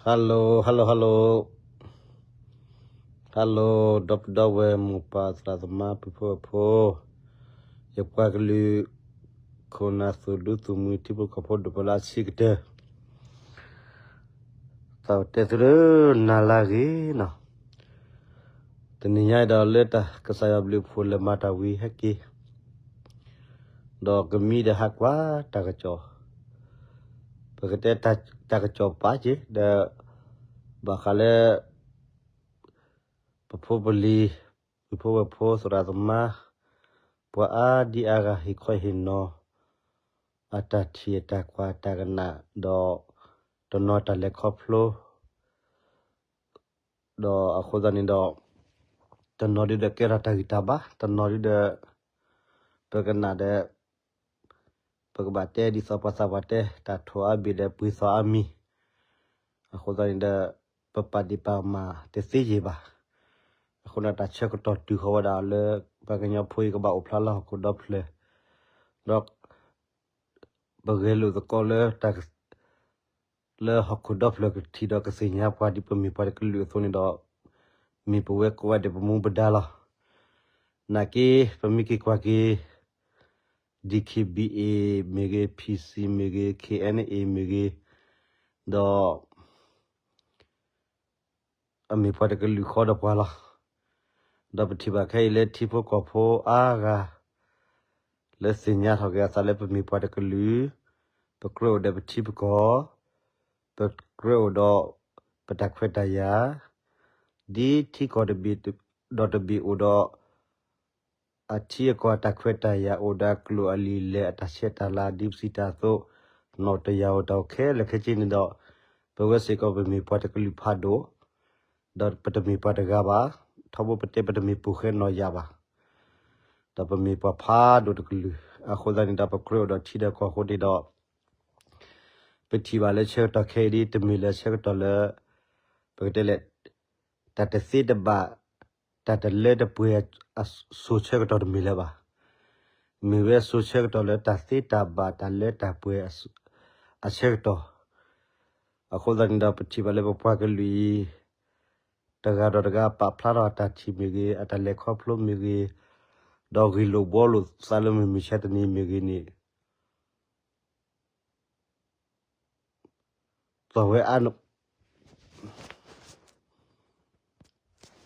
Hello hello hello hello, ဒီပုၢ်ဒီဝဲၢ်မိၢ်ပၢ်သရၣ်သမါပုၢ်ဖိဝဲၢ်ဖိ, ယပှၤကလုာ် ခိၣ်နၢ်သူၣ်ဒူသူၣ်မှံ ထံဖိကီၢ်ဖိဒိၣ်ပလၢအဆံးကတၢၢ်, သးဝတဲသုလၢနၤလၢအဂ့ၤနီၤ, တနံၤညါအံၤဒီးလၢတၢ်ကစၢ်ယွၤဘျုးဖှိၣ်လဲၤမၤတၢ်ဝံၤဟဲက့ၤ ဒီးကမံဒီးဟးကွၢ်တၢ်ကစီၣ်, ပကတဲတၢ်ကစီၣ်ပာ်က့ၤ ဒီး ဘၣ်ဃးလၢ ပဖိပလံၤ ပုၢ်ဖိဝဲၢ်ဖိသရၣ်သမါ ပှၤအါဒံအါဂၤဟ့ၣ်ခီဟ့ၣ်နီၤ အတၢ်ထံၣ်အတၢ်ကွၢ်အတၢ်ကနၣ် ဒီး တနီၤတၢ်လဲၤခီဖျိ ဒီးအဃိသတးန့ၣ်ဒီး တနီၤဒုဒီးကဲထီၣ်တၢ်ဂံၢ်တၢ်ဘါ တနီၤဒုဒီး ပကနၣ်ဒီး ပကဘၣ်တဲဒ်သိးပှၤသးပှၢ်တဲ တၢ်ထိၣ်အါဘ့ၣ်ဒီးပှ့ၤသီအါမံၤ, အဃိသတးန့ၣ်ဒီး ပပာ်ဒံးပာ်မၤတသ့ယံာ်ဘၣ်. အဃိန့ၣ်တၢ်ဆၢကတီၢ်တုၤဃီၤဝဲဒၣ်လၢ ပှၤကညီဖိအံၤကဘၣ်အိၣ်ဖျါလၢဟီၣ်ခိၣ်ဒီဖျၢၣ်, ဒီး ပဂဲၤလိာ်သကိးလၢ လၢဟီၣ်ခိၣ်ဒီဖျၢၣ်ကထံၣ်ဒီးကသ့ၣ်ညါပှၤဒ်ပမ့ၢ်ပှၤတကလုာ်အသိးန့ၣ်ဒီး မ့ၢ်ပဝဲကိးဂၤဒဲးပမူပဒါလီၤ. နာ်က့ ပမ့ၢ်က့ၤကွၢ်က့ၤ DKBA မ့ၢ်ဂ့ၤ, PC မ့ၢ်ဂ့ၤ, KNA မ့ၢ်ဂ့ၤ, ဒီး အမ့ၢ်ပှၤတကလုာ်ဃီဒီးပှၤလီၤ. ဒီးပထံၣ်ဘၣ်ခဲအံၤလၢထံဖိကီၢ်ဖိအါဂၤ လၢသ့ၣ်ညါထီၣ်က့ၤအသးလၢပမ့ၢ်ပှၤတကလုာ်, ပကြၢးအိၣ်ဒီးပထံပကီၢ်, ပကြၢးအိၣ်ဒီးပတၢ်ခွဲးတၢ်ယာ်, ဒ်ထံကီၢ်တဘ့ၣ်ဒီးတဘ့ၣ်အိၣ်ဒီး အထံအကီၢ်အတၢ်ခွဲးတၢ်ယာ် အိၣ်ဒီးအကျိၤအလံာ်လဲၢ် အတၢ်ဆဲးတၢ်လၤ ဒ်ပစံးတၢ်အသိး, နီၣ်တယၢ်အိၣ်တၢ်အိၣ်ခဲလၢာ်ခဲဆ့န့ၣ်ဒီး ပဝဲစ့ၢ်ကီးပမ့ၢ်ပှၤတကလုာ်ဖးဒိၣ်, ဒီးပတမ့ၢ်ပှၤတဂၤဘၣ်, ထီဘိပတဲပတမ့ၢ်ပိာ်ဃဲနီၢ်ယၢ်ဘၣ်, ဒီးပမ့ၢ်ပှၤဖးဒိၣ်တကလုာ်, အဃိသတးန့ၣ်ဒီးပကြၢးအိၣ်ဒီးထံဒီးကီၢ်အဃိန့ၣ်ဒီး ပထံၣ်ဘၣ်လၢဆၢကတီၢ်ခဲအံၤဒ် တမ့ၢ်လၢဆၢကတီၢ်လၢ ပကတဲလဲၣ် တၢ်တသ့တဘၣ် တၢ်တလၢတပှဲၤအစိၤဆၢကတီၢ်တမ့ၢ်လၢၤဘၣ်. မ့ၢ်ဝဲစိၤဆၢကတီၢ်လၢတၢ်သ့တၢ်ဘၣ်တၢ်လၢတၢ်ပှဲၤအဆၢကတီၢ်, အဃိသတးန့ၣ်ဒီးပထံၣ်ဘၣ်လၢပပှၤကလုာ်အံၤ တဂၤဒီးတဂၤပာ်ဖျါထီၣ်အတၢ်ထံၣ်မ့ၢ်ဂ့ၤ, အတၢ်လဲၤခီဖျိမ့ၢ်ဂ့ၤ, ဒီးဂ့ၢ်လိာ်ဘှီလိာ်သးလၢမုၢ်မဆါတနံၤမ့ၢ်ဂ့ၤန့ၣ် သီၣ်ဝဲအါ,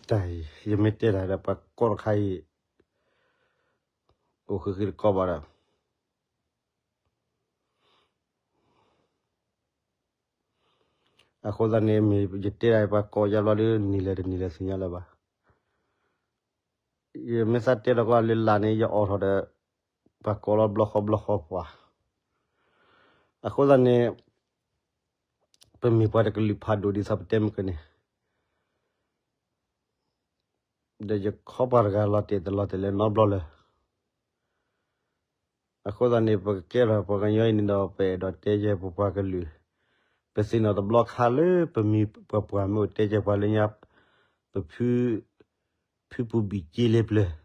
တၢ်အံၤ ယမ့ၢ်တဲတၢ်ဒီးပှၤကိးတခါအံၤ အိၣ်ဃံဃံတကိးဘၣ်ဒီး အဃိသတးန့ၣ် မ့ၢ်ယတဲဒၣ်ပှၤကိးယါဘျီဒီး နံၤလဲၣ်တနံၤလဲၣ်သ့ၣ်ညါလၢၤဘၣ်. ယမ့ၢ်သးတဲလီၤကီးလၢလာ်န့ၣ် ယအိးထီၣ်ဒီး ပှၤကိးလီၤဘျီဃီဘျီဃီပှၤ, အဃိသတးန့ၣ် ပမ့ၢ်ပှၤတကလုာ်ဖးဒိၣ်ဒ်သိးပတဲမ့ၢ်ကန့ၣ် ဒီးယခီပှၤတဂၤလီၤတဲာ်တလီၤတဲာ်လၢၤနီတဘျီလၢၤ. အဃိသတးန့ၣ် ပကကဲထီၣ်ပှၤကညီအံၤန့ၣ်ဒီး ပအဲၣ်ဒိးတဲယဲၢ်ပပှၤကလုာ်, ပသ့ၣ်နီၣ်တဘျီခါလၢပမံၤပပှၢ်မ့ၢ်အိၣ်တဲယဲၢ်ပှၤလၢညါ, ပဖု ဖုပူၤဘံၣ်က့လ့ပျၢၤ,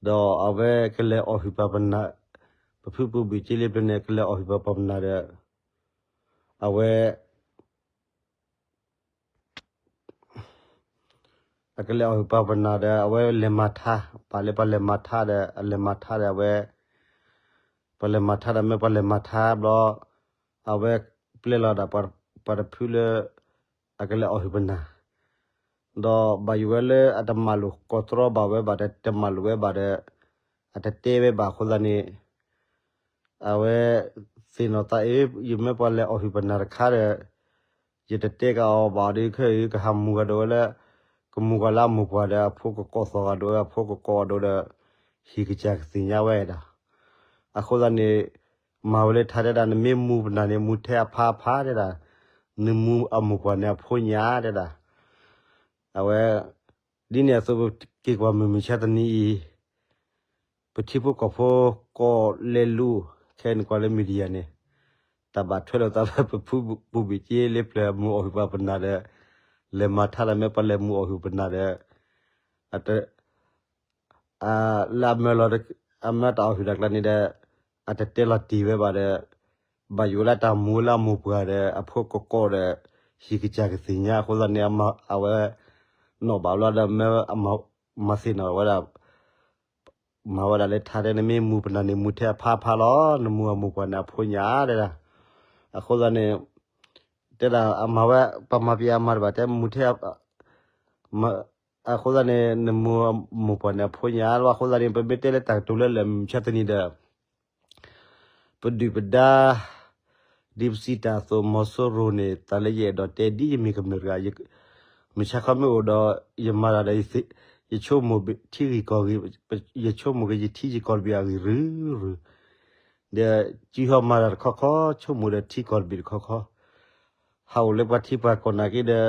ဒီးအဝဲကလဲၤအီၣ်ဟုၣ်ပှၤပနၢ်, ပဖုပူၤဘံၣ်က့လ့ပျၢၤန့ၣ် ကလဲၤအီၣ်ဟုၣ်ပှၤပနၢ်ဒီး အဝဲ အကလဲၤအီၣ်ဟုၣ်ပှၤပနၢ်ဒီး အဝဲလဲၤမၤထါ, ပာ်လၢပှၤလဲၤမၤထါဒီး အလဲၤမၤထါဒီးအဝဲ, ပှၤလဲၤမၤထါဒီးမ့ၢ်ပှၤလဲၤမၤထါဘျီ, အဝဲပျဲလီၤဒၣ်ပှၤတဖုလၢ အကလဲၤအီၣ်ဟုၣ်ပနၢ်, ဒီးဘၣ်ယိၣ်ဝဲလၢအတမၤလိာ်ကီၢ်တြီဘၣ်ဝဲဘၣ်ဒီး တမၤလိာ်ဝဲဘၣ်ဒီး အတတဲဝဲဘၣ်အဃိသတးန့ၣ် အဝဲသ့ၣ်နီၣ်သးအ့ၣ် ယမ့ၢ်ပှၤလဲၤအီၣ်ဟုၣ်ပနၢ်တခါဒီး ယတတဲကအီၤဘၣ်ဒီး ခဲအံၤကဟးမူၤဂၤဒိးဝဲလၢ ကမူၤဂၤလၢအမိၢ်ပှၢ်ဒီး အဖိကကိးသီၣ်ဂၤဒိးဝဲ အဖိကကိးဂၤဒိးဒီး ဟံၣ်ကစၢ်ကသ့ၣ်ညါဝဲဒၣ်. အဃိသတးန့ၣ် မၤဝဲလၢထါတဲဒၣ် နမ့ၢ်မူၤပနၢ်န့ၣ် မူၤထဲအဖါအဖါတဲဒၣ်, နမူၤအမိၢ်ပှၢ်န့ၣ်အဖိညၣ်တဲဒၣ်. အဝဲ ဒ်န့ၣ်အသိး ပက့ၤကွၢ်မုၢ်မဆါတနံၤအံၤ ပထံဖိကီၢ်ဖိကိးလဲၤလူၤ ခဲအံၤနကွၢ်လၢ media န့ၣ် တၢ်ဘၣ်ထွဲလိာ်သးလၢပဖုပူၤဘံၣ်က့လ့ပျၢၤ မူၤအီၣ်ဟုၣ်ပှၤပနၢ်ဒီး လဲၤမၤထါဒီးမ့ၢ်ပှၤလဲၤမူၤအီၣ်ဟုၣ်ပနၢ်ဒီး လၢအမၢလီၤ အမၢတၢ်အီၣ်ဟုၣ်တၢ်ကျါန့ၣ်ဒီး အတတဲလီၤတ့ၢ်ဝဲဘၣ်ဒီး ဘၣ်ယိၣ်လၢတၢ်မူၤလၢအမိၢ်ပှၢ်ဒီး အဖိကကိးဒီး ဟံၣ်ကစၢ်ကသ့ၣ်ညါအဃိသတးန့ၣ် အဝဲ နီၣ်ဘၣ်ဘျီဒီး မ့ၢ်မၤသ့ၣ်နီၣ်ဝဲဒၣ် မၤဝဲဒၣ်လၢထါတဲန့ၣ် မ့ၢ်မူပနၢ်န့ၣ် မူထဲအဖါဖါလီၤ, နမူအမိၢ်ပှၢ်န့ၣ် အဖိညါတဲဒၣ်. အဃိသတးန့ၣ် တဲဒၣ်အမၤဝဲ ပမၤပယီၤအမၤတဘၣ် တဲမူထဲ အဃိသတးန့ၣ် နမူအမိၢ်ပှၢ်န့ၣ် အဖိညါလီၤ. အဃိသတးန့ၣ် ပမ့ၢ်တဲလၢတၢ်ကတိၤလၢလၢာ်မုၢ်မဆါတနံၤဒီး ပဒုၣ်ပဒါ ဒ်ပစံးတၢ်အသိး မီၤစိရိၤန့ၣ် တၢ်လၢယအဲၣ်ဒိးတဲ ဒ်ယမ့ၢ်ကမျၢၢ်တဂၤ မုၢ်ဆါခီမ့ၢ်အိၣ်ဒီး ယမၤတၢ်ဒီး ယဆိကမိၣ်ထံဂ့ၢ်ကီၢ်ဂ့ၢ်, ယဆိကမိၣ်က့ၤယထံယကီၢ်တဘ့ၣ်အဂ့ၢ်ရုၢ်ရုၢ်, ဒီးစုဟီမၤတၢ်တခီခီ ဆိကမိၣ်ဒီးထံကီၢ်တဘ့ၣ်တခီခီ, ဟးအိၣ်လၢပှၤထံပှၤကီၢ်နာ်က့ဒီး တ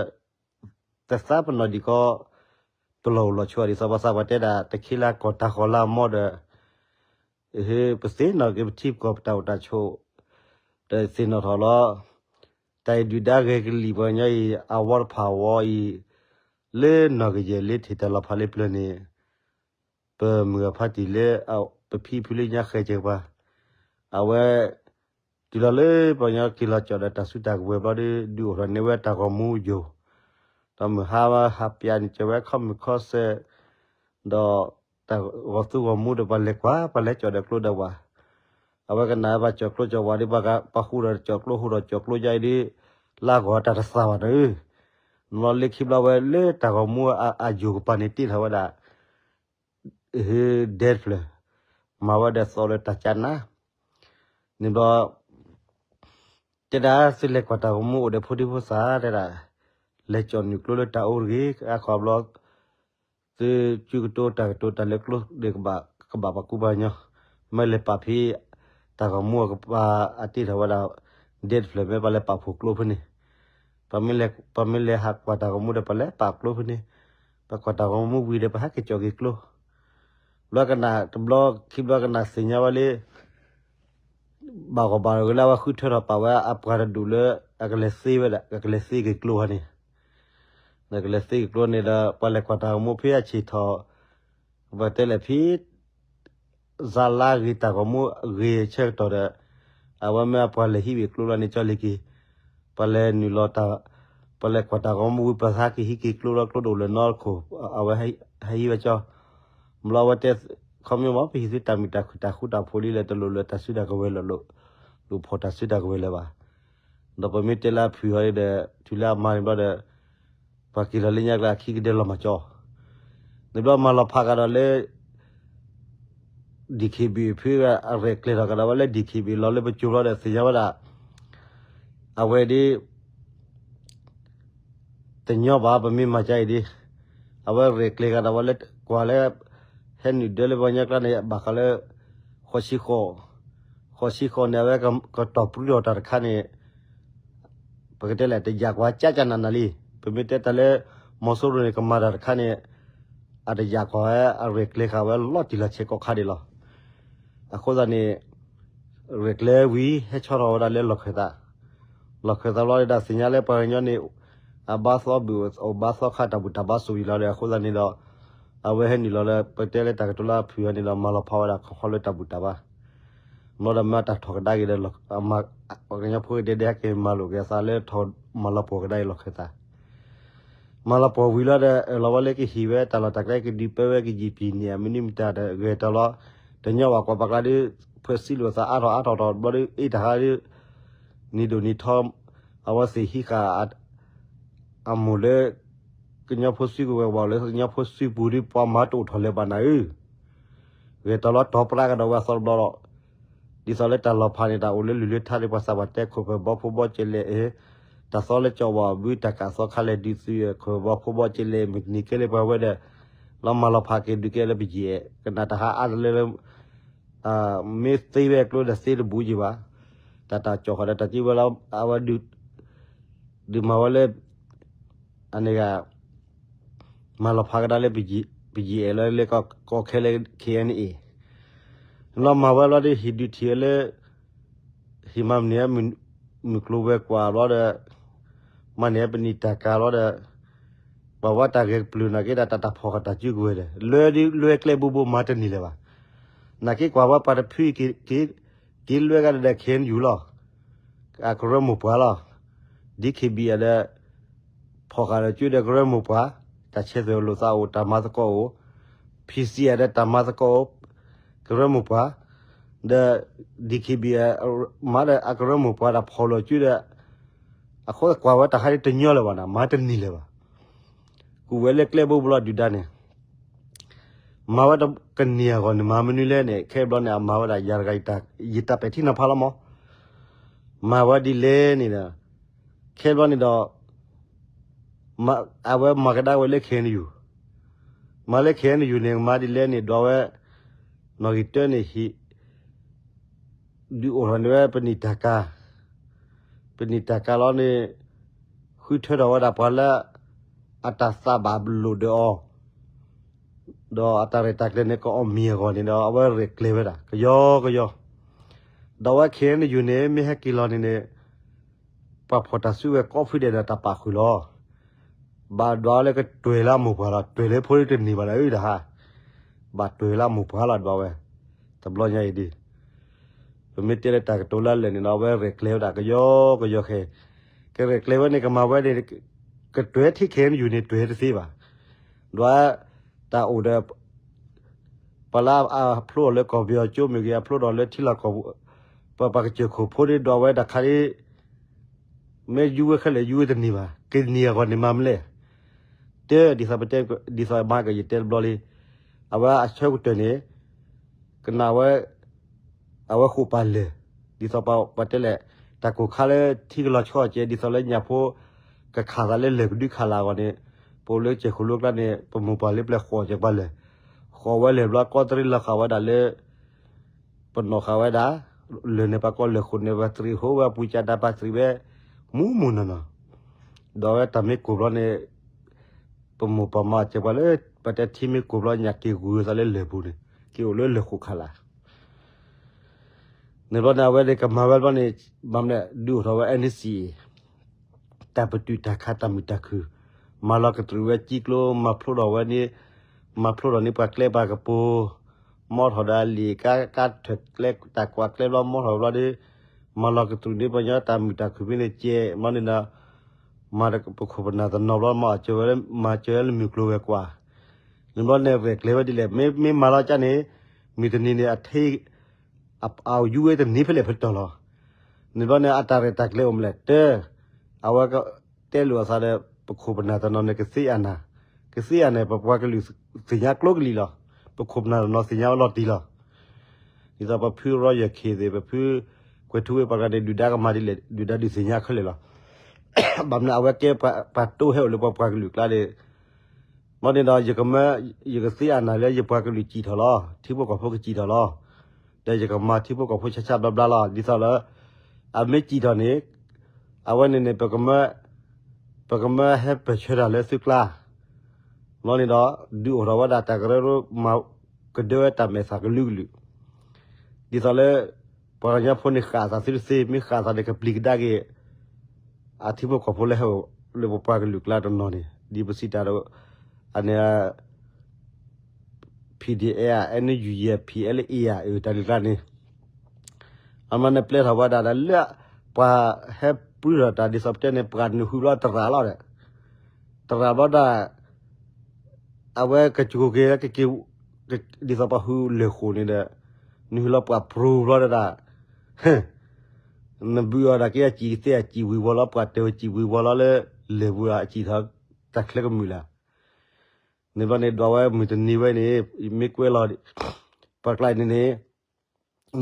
သးပနီၣ်ဒံးကီ ပလီၢ်အိၣ်လီၢ်ဆိးဒ်သိးပှၤသးပှၢ်တဲဒၣ် တခ့လၢကီၢ်တၢ်ဃီၤလၢအမီဒီး ပသ့ၣ်နီၣ်က့ၤပထံပကီၢ်ပတၢ်အိၣ်တၢ်ဆိး ဒီးသ့ၣ်နီၣ်ထီၣ်လီၤ. တၢ်အံၤဒုၣ်ဒါဂဲၤကလံၣ်ပှၤကညီအံၤ အဝီတဖၣ်အဝီအံၤ လၢနီၢ်ကယဲၢ်လၢထံၣ်တၢ်လီၤဖးလၢပျၢၤန့ၣ် ပမုၢ်အဖါတံၢ်လၢ ပဖံဖုလၢညါဃဲၤကဲၤပှၤ အဝဲ တုၤလီၤလၢပှၤကညီက့ၤလီၤကၠီၣ်ဒီးတၢ်စုတၢ်ကဝဲၤဘျီဒီး ဒုးအိၣ်ထီၣ်န့ၢ်ဝဲတၢ်ဂီၤမူယိာ်, ဒီးမုၢ်ဟါဝဲဟးပၠးန့ၣ် ကၠီဝဲခီမုၢ်ခီစဲး, ဒီးတၢ်ဂီၤသူဂီၤမူဒီး ပှၤလဲၤကွၢ် ပှၤလဲၤကၠီၣ်ဒီးကျိဒီးဝၣ်, အဝဲကနၣ်ပှၤကၠီၣ်ကျိကၠီၣ်ဝၣ်ဒီး ပှၤဟူးဒီးကၠီၣ်ကျိ ဟူးဒီးကၠီၣ်ကျိယါအံၤဒီး လါဂီၤတၢ်တသးဘၣ်န့ၣ်, နလီၤလၢခံဘျီဝဲလၢတၢ်ဂီၤမူအယိာ်ကပၤန့ၣ် တ့ၢ်ထီၣ်ဝဲဒၣ် ဒဲတဖျၢၣ်, မၤဝဲဒီးသီလၢတၢ်ကၢနါ, န့ၣ်ဘျီ တဲဒၣ်သုလဲၤကွၢ်တၢ်ဂီၤမူအိၣ်ဒီးဖိဒံဖိသၣ်တဲဒၣ်, လဲၤကၠီၣ်နုာ်ကျိလၢတၢ်အိၣ်တဂ့ၤ အါခီဘျီ သုစုကတိၤတၢ်ကတိၤတၢ်လၢကျိဒီး ကဘၣ်ပှၤကူပှၤကညီ, မ့ၢ်လဲၤပာ်ဖဲ တၢ်ဂီၤမူအကပၤအတ့ၢ်ထီၣ်ဝဲဒၣ် ဒဲတဖျၢၣ် မ့ၢ်ပှၤလဲၤပာ်ဖှိၣ်ကျိဖဲန့ၣ်, ပှၤမ့ၢ်လဲၤဟးကွၢ်တၢ်ဂီၤမူဒီး ပှၤလဲၤပာ်ကျိဖဲန့ၣ်, ပှၤကွၢ်တၢ်ဂီၤမူဝံၤဒီး ပှၤဟဲက့ၤကၠီၣ်က့ၤကျိ, ဘျီကနၣ်တဘျီခံဘျီကနၣ်သ့ၣ်ညါဝဲလၢ ဘၣ်ဂီၢ်ဘၣ်ဂ့ၤလၢအဝဲဃုထၢထီၣ်ပာ်ဝဲအပှၤတဒူၣ်လၢ အကလဲၤသ့ဝဲဒၣ် ကလဲၤသ့က့ၤကျိဟီန့ၣ်, ကလဲၤသ့က့ၤကျိန့ၣ်ဒီး ပှၤလဲၤကွၢ်တၢ်ဂီၤမူဖဲအဆံးထီၣ် ပတဲလဲၣ်ဖံ စးလါဂ့ၤတၢ်ဂီၤမူဂ့ၤဆၢကတီၢ်ဒီး အဝဲမ့ၢ်အပှၤလဲၤဟံးဝံၤကျိလီၤန့ၣ် ကၠီလ့ၤက့ၤ, ပှၤလဲၤနုာ်လီၤတၢ်, ပှၤလဲၤကွၢ်တၢ်ဂီၤမူဝံၤ ပှၤသးက့ၤဟံးက့ၤကျိလီၤ ကျိဒိၣ်လၢၤနီတခိၣ်, အဝဲဟံးဝဲကၠီ, ဘျီဝဲတဲ ခီမ့ၢ်မ့ၢ် ပဟံးသုတၢ်မုာ်တၢ်ခုၣ်တၢ်ဃူတၢ်ဖိးလံလဲၣ် တလိၣ်လၢတၢ်စုတၢ်ကဝဲၤလၢၤ, လိၣ်ဖီၣ်တၢ်စုတၢ်ကဝဲၤလၢၤဘၣ်. ဒီးပမ့ၢ်တဲလၢအဖုၣ်ဟီဒီး တုၤလၢအမါန့ၣ်ဘျီဒီး ပှၤက့ၤလီၤလၢညါကျါအခံကဒဲလီၤမၤကၠီ, န့ၣ်ဘျီမၤလီၤဖးကဒီးလၢ DKBA ဖုအရဲၣ်ကျဲၤထီၣ်ကဒီးဝဲလၢ DKBA လီၤလၢပစိၤဘျီဒီးသ့ၣ်ညါဝဲဒၣ် အဝဲဒ် တညီဘၣ် ပမ့ၢ်မၤကါအံၤဒ်, အဝဲရဲၣ်ကျဲၤကဒီးဝဲလၢကွၢ်လၢ ဟဲနုာ်ဒၢလၢပှၤကညီကျါန့ၣ် ဘၣ်ဃးလၢ ဃိးဆံဃိး, ဃိးဆံဃိးန့ၣ် အဝဲကတီၢ်ပြံအီၤတၢ်တခါန့ၣ် ပကတဲလဲၣ် တယာ်ကွၢ်ကၠၢ်ကၠၢ်နးနးလံ. ပမ့ၢ်တဲတၢ်လၢ မီၤစိရိၤန့ၣ် ကမၤတၢ်တခါန့ၣ် အတယာ်ကွၢ်ဝဲ အရဲၣ်ကျဲၤဃာ်ဝဲလီၤတံၢ်လီၤဆဲးကိးခါဒံးလီၤ. အဃိသတးန့ၣ် ရဲၣ်ကျဲၤဝံၤ ဟဲဆီထီၣ်ဝဲဒၣ်လၢလီၢ်ခၢၣ်သး, လီၢ်ခၢၣ်သးလီၤဒၣ်သ့ၣ်ညါလၢပှၤကညီန့ၣ် အဘါသီဘုၣ်အိၣ်ဘါသီခါ တၢ်ဘူၣ်တၢ်ဘါစိာ်ဝံၤလီၤဒီး အဃိသတးန့ၣ်ဒီး အဝဲဟဲနုာ်လီၤလၢ ပတဲလၢတၢ်ကတိၤလၢအဖုၣ်အီၤန့ၣ်ဒီး မၤလီၤဖးဝဲဒၣ်ခီခီလၢတၢ်ဘူၣ်တၢ်ဘါ ဘျီဒီးမ့ၢ်တၢ်ထီၣ်ကဒါက့ၤဒီး ပှၤကညီဖိကဒဲဒဲဟဲက့ၤမၤလိာ်က့ၤအသးလၢထီၣ်မၤလီၤပှီၢ်ကဒါက့ၤလီၢ်ခၢၣ်သး မၤလီၤပှီၢ်ဝံၤလီၤဒီး အၢၣ်လီၤဝဲလၢကဟ့ၣ်ဝဲတၢ်လီၢ်တၢ်ကျဲ ကဒုးပၢဝဲကယံာ်ပျံၤန့ၢ် အမနုၤမတၤတဂဲၤတၢ်လီၤ. တညီဘၣ်ကွၢ်ပှၤကျါဒီး ဖၢဆံးလိာ်သးအါထီၣ်အါထီၣ်ထီၣ်ဘျီဒီး အ့ၣ်တဟါဒီး နံၤဒိၣ်နံၤထီ အဝဲသ့ၣ်ဟံးဃာ် အမိၢ်လၢ ကညီဖိစုကဝဲၤ ဝဲလၢကညီဖိစုပူၤဒီး ပှၤမၤတအိၣ်ထီၣ်လၢၤဘၣ်နၤဧၢ ဂဲၤတၢ်လီၤတီၤပြးကဒီးဝဲအသီတဘျီလီၤ. ဒ်သိးလၢတၢ်လီၤဖးန့ၣ် တၢ်အိၣ်လၢလုၢ်လၢထါဒီး ပှၤသးပှၢ်တဲ ခိၣ်ဖၢၣ်ဘီဖိဘီကဲလဲၣ်အံၤ တၢ်သီလၢကၠီဝါဘု တၢ်ကးသီခါလဲၣ်ဒုးသု ခိၣ်ဖၢၣ်ဘီဖိဘီကဲလဲၣ် မ့ၢ်တနံၤကဲလၢပှၤဝဲဒီး လီၤမၤလီၤဖးက့ၤဒုးကဲလၢပယံာ်အဲၣ် ကနၣ်တဟါအါတလၢလၢ မ့ၢ်သ့ဝဲကျိဒီးသ့တဘူးယံာ်ဘၣ်. တၢ်တၢ်ကၠီၣ်ဃီဒီးတၢ်ကံဝဲလီၤ အဝဲဒုး ဒုးမၤဝဲလၢ အန့ၣ်ဂၤ မၤလီၤဖးကဒါလၢ ပယံာ်အဲၣ်လၢလၢကီခဲလၢ ခ့ၣ်အဲၣ်အ့ၣ် လီၤမၤဝဲလီၤဒီး ဟံၣ်ဒုးထံၣ်ဝဲလၢ ဟံၣ်မၤမနုၤ မုၢ်ကျိၤဝဲၤကွာ်ဘျီဒီး မၤန့ၢ်ပနံာ်တၢ်ကၤဘျီဒီး ပှၤဝဲတၢ်ဂဲၤကပျုၢ်နာ်က့ဒီး တၢ်တၢ်ဖီၣ်ဃာ်တၢ်စုကဝဲၤဒီး လွဲဒုးလွဲကျဲဘူးဘူးမၤတန့ၢ်လၢၤဘၣ်. နာ်က့ကွၢ်ဝဲပှၤတဖုက့ၤ က့ၤလွဲကဒီးဒီး ခ့ၣ်အဲၣ်ယူၣ်လီၤ. အကရၢမိၢ်ပှၢ်လီၤ. ဒ်ခ့ၣ်ဘံၣ်အဒီး ဖီၣ်ဃာ်ဒီးကၠိဒီးကရၢမိၢ်ပှၢ်, တၢ်ဆဲးသွဲၣ်လိာ်သးအိၣ် တၢ်မၤသကိးအိၣ်, ဖံးစံယၤဒီးတၢ်မၤသကိးအိၣ်, ကရၢမိၢ်ပှၢ်, ဒီး DKBA မၤဒီးအကရၢမိၢ်ပှၢ်ဒီးဖီၣ်လိာ်ကၠိဒီး အဃိကွၢ်ဝဲတၢ်ခါဒ်တညီလၢၤဘၣ်နီၤ မၤတန့ၢ်လၢၤဘၣ်. ကူၣ်ဝဲလၢကျဲဘိဘျီဒုၣ်ဒါန့ၣ် မၤဝဲတကန့ၢ်အဂီၢ်န့ၣ် မၤမနုၤလဲၣ်န့ၣ် ခဲဘျီန့ၣ် အမၤဝဲဒၣ်ယၤတဂၤ ယတၢ်ပဲာ်ထံနီၤဖးလီၤမး, မၤဝဲဒ်လဲၣ်န့ၣ်ဒီး ခဲဘျီန့ၣ်ဒီး အဝဲမၤကဒါဝဲလၢ KNU, မၤလၢ KNU န့ၣ် မၤဒ်လဲၣ်န့ၣ် ဒွးဝဲ နီၣ်ဂံၢ်တၢန့ၣ် ဟံး ဒုးအိၣ်ထီၣ်န့ၢ်ဝဲပနံာ်တၢ်ကၤ, ပနံာ်တၢ်ကၤလီၤန့ၣ် ဃုထၢထီၣ်ဝဲဒၣ်ပှၤလၢ အတၢ်သးဘၣ်လိာ်ဒီးအီၤ ဒီးအတၢ်ရဲၣ်တၢ်ကျဲၤန့ၣ် ကအီၣ်မ့ၤအဂီၢ်န့ၣ်ဒီး အဝဲရဲၣ်ကျဲၤဝဲဒၣ် ကယီကယီ, ဒီးဝဲ KNU န့ၣ် မ့ၢ်ဟဲက့ၤလီၤန့ၣ်န့ၣ် ပှၤဖီၣ်တၢ်စုကဝဲၤကိးဖုဒဲးဒီးတၢ်ပာ်ဃုာ်လီၤ. ဘၣ်ဒွးဝဲလၢကတွဲၤလၢအမိၢ်ပှၢ်လီၤ, တွဲၤလၢဖိတန့ၢ်ဘၣ်ဒီးအုၣ်တဟါ, ဘၣ်တွဲၤလၢအမိၢ်ပှၢ်လီၤဒွးဝဲ, တဘျီညါအံၤဒ် ပမ့ၢ်တဲလၢတၢ်ကတိၤလၢလၢာ်န့ၣ်ဒီး အဝဲရဲၣ်ကျဲၤဝဲဒၣ်ကယီကယီခဲအံၤ, ကရဲၣ်ကျဲၤဝဲန့ၣ် ကမၤဝဲန့ၣ် ကတွဲၤထံ KNU န့ၣ် တွဲၤတသ့ဘၣ်, ဒွး တၢ်အိၣ်ဒီး ပှၤလၢအဖျိအီၤလၢကီၢ်ပယီၤကၠိမ့ၢ်ဂ့ၤ အဖျိဒီးလၢထံလီၢ်ကီၢ်ပူၤ, ပပှၤကစၢၢ်ခိၣ်ဖိဒ်ဒွးဝဲတၢ်ခါဒ် မ့ၢ်ယူၤဝဲခဲလၢာ်ယူၤဝဲတန့ၢ်ဘၣ်, ကန့ၢ်အဂီၢ်န့ၣ်မၤမလဲၣ်, တဲ ဒ်သိးပတဲ ဒ်သိးမၤကယတဲတဘျီလံ, အဝဲအဆၢကတၢၢ်န့ၣ် ကနၣ်ဝဲ အဝဲဃိာ်ပာ်လၢၢ်, ဒ်သိးပတဲလဲၣ်, တၢ်ကိၢ်ခါလၢထံကလီၤဆီအကျဲ ဒ်သိးလၢညၣ်ဖိ ကခးသးလၢလၢၢ်ကဒုခးလၢ်အဂီၢ်န့ၣ်, ပအိၣ်လၢကစၢၢ်ခိၣ်လိကျါန့ၣ် ပမိၢ်ပှၢ်လၢပျဲၢ်ဃိာ်ကဲပှၤလၢၢ်, ဃိာ်ဝဲလၢၢ်ဘျီ ကီတရံးလီၤဃာ်ဝဲဒၣ်လၢ ပနီၣ်ဃာ်ဝဲဒၣ်, လၢၢ်န့ၣ် ပှၤကိးလၢၢ်ဃိာ်န့ၣ် ပှၤတရံးဟိဝဲအပူၤကဒါ ပှၤတရံးဝဲ မူမူနီၢ်နီၢ်, ဒီးဝဲတၢ်မ့ၢ်ကိၢ်ဘျီန့ၣ် ပမိၢ်ပှၢ်မၤစၢၤပှၤလၢ ပတဲထံမ့ၢ်ကိၢ်ဘျီညၣ်က့ၤဂုၤသးလၢလၢၢ်ပူၤန့ၣ် က့ၤအိၣ်လၢလၢၢ်ဃိာ်ခးလၢ်, န့ၣ်ဘျီန့ၣ် အဝဲန့ၣ်ကမၤဝဲဘျီန့ၣ် ဘၣ်မနုၤဒုးအိၣ်ထီၣ်ဝဲ NCA တၢ်ပတုာ်တၢ်ခးတၢ်မုာ်တၢ်ခုၣ်, မၤလီၤကတြူာ်ဝဲကံကျိ မၤဖျိထီၣ်ဝဲန့ၣ်, မၤဖျိထီၣ်န့ၢ်ပှၤကျဲပှၤကပူၤ, မီထီၣ်ဒီးအလံာ်ကါ ကါထၢၣ်ကျဲ တၢ်ကွၢ်ကျဲဘျီ မီထီၣ်ဘျီဒီး, မၤလီၤကတြူာ်န့ၢ်ပှၤကညီတၢ်မုာ်တၢ်ခုၣ်ဖဲန့ၣ်ကဲ, မ့ၢ်န့ၣ်ဒီး, မၤပခိၣ်ပနၢ်တနီၤဘျီ မၤစၢၤဝဲ မၤစၢၤဝဲလၢမုၢ်ကျိၤဝဲၤကွာ်, န့ၣ်ဘျီန့ၣ်ရဲၣ်ကျဲၤဝဲဒ်လဲၣ် မ့ၢ်မၤလီၤကၢ်န့ၣ်, မုၢ်တနံၤန့ၣ် အထံ အယူၤဝဲတနံၤဖဲလဲၣ်ဖဲတီၤလီၤ. န့ၣ်ဘျီန့ၣ် အတၢ်ရဲၣ်တၢ်ကျဲၤအိၣ်မလဲၣ် တၢ်, အဝဲကတဲလိာ်အသးဒီး ပခိၣ်ပနၢ်တနီၤန့ၣ် ကသ့အနၢ်, ကသ့အနၢ် ပပှၤကလုာ်သ့ၣ်ညါကျိကလံၤလီၤ. ပခိၣ်ပနၢ်တနီၤသ့ၣ်ညါဝဲလီၤတံၢ်လီၤ. ဒ်သိးပဖုရီယၢၢ်ခ့ၣ်သ့ၣ် ပဖုကွဲၤထူဝ့ၣ်ပှၤဂၤန့ၣ် ဒုၣ်ဒါကမၤဒ်လဲၣ် ဒုၣ်ဒါဒုးသ့ၣ်ညါခဲလၢာ်လီၤ. ဘၣ်မနုၤအဝဲကဲပှၤတိဟဲအိၣ်လၢပပှၤကလုာ်ကျါန့ၣ် ဘၣ်န့ၣ်ဒီး ယကမၢ, ယကသ့အနၢ်လၢယပှၤကလုာ်စံၣ်ထီၣ်လီၤ, ထံဖိကီၢ်ဖိကစံၣ်ထီၣ်လီၤ. ဒီးယကမၤထံဖိကီၢ်ဖိဆါဆါဘျါဘျါလီၤ. ဒ်သိးလၢ အမ့ၢ်စံၣ်ထီၣ်န့ၣ် အဝဲန့ၣ်န့ၣ် ပကမၢဟဲပၢၢ်ဆၢတၢ်လၢသုကျါ, ဘၣ်န့ၣ်ဒီး ဒုးအိၣ်ထီၣ်ဝဲဒၣ်တၢ်ကရၢကရိ မၤကဒၢဝဲတၢ်မဲာ်သၣ်ကလုာ်ကလုာ် ဒ်သိးလၢ ပှၤကညီဖိန့ၣ်ဃၣ်သးသုတသ့ မ့ၢ်ဃၣ်သးန့ၣ် ကပျံၤကဒါက့ၤ အထံဖိကီၢ်ဖိလၢဟဲအိၣ်လၢပပှၤကလုာ်ကျါတနီၤန့ၣ် ဒ်ပစံးတၢ်ဒီး အန့ၣ် PDF ဧါ NUG ဧါ PLA ဧါ အတၢ်လုၢ်ကျါန့ၣ် အမၤန့ၣ်ပျဲထီၣ်ဝဲဒၣ်ဒီးလၢ ပှၤဟဲပှၢ်ထီၣ်တၢ်ဒ်သိးပတဲန့ၣ် ပှၤနုာ်ဃုာ်ဘျီတရၣ်လီၤဒီး တရၣ်ဘျီဒီး အဝဲကစူၢ်က့ၤက့ၤ ဒ်သိးပှၤဃုလၢၢ်ဃိာ်န့ၣ်ဒီး နုာ်ဃုာ်လီၤပှၤပြူၤဘျီဒီး နဘုးအီၤဒၣ်က့ၤအစံၣ်ကသ့အစံၣ်ဝံၤဝီၤလီၤ ပှၤတဲဝဲစံၣ်ဝံၤဝီၤလီၤလၢ လၢၢ်ပူၤအစံၣ်ထီၣ်တၢ်ချၢကမုာ်လၢ် န့ၣ်ဘျီန့ၣ် ဒွးဝဲမုၢ်တနံၤဝဲန့ၣ် မ့ၢ်ကွဲးလီၤ ပှၤကျါန့ၣ်န့ၣ်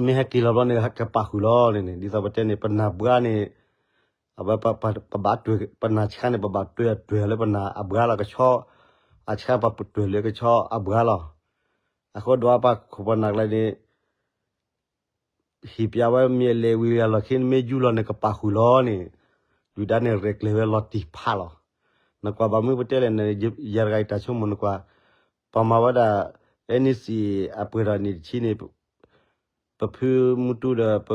မ့ၢ်ဟဲက့ၤလီၤဘျီန့ၣ် ကပာ်ဃုာ်လီၤန့ၣ်န့ၣ် ဒ်သိးပတဲန့ၣ် ပနၢ်ဘှါန့ၣ် အဝဲပဘၣ်တွဲၢ် ပနၢ်ဆါန့ၣ် ပဘၣ်တွဲၢ်တွဲၢ်လၢပနၢ်အဘှါလီၤ ကဆီ အဆါပတွဲၢ်လၢကဆီအဘှါလီၤ. အဃိဒွးပှၤခိၣ်ပှၤနၢ်ကျါန့ၣ် ဟ့ၣ်ပျးဝဲမ့ၢ်အလဲၤဝံၤအလီၢ်ခံ မ့ၢ်ယူၢ်လီၤန့ၣ် ကပာ်ဃုာ်လီၤန့ၣ် ဒုၣ်ဒါန့ၣ်ရဲၣ်ကျဲၤဝဲလီၤတံၢ်ဖးလီၤ. နကွၢ်ဘၣ်မုၢ်ပတဲလဲၣ်န့ၣ် ယၤတဂၤအံၤတၢ်ဆိကမိၣ်နကွၢ် ပှၤမၤဝဲဒၣ် NCA အပှဲၤထီၣ်နံၣ်တဆံန့ၣ် ပဖုမူတူဒီး ပ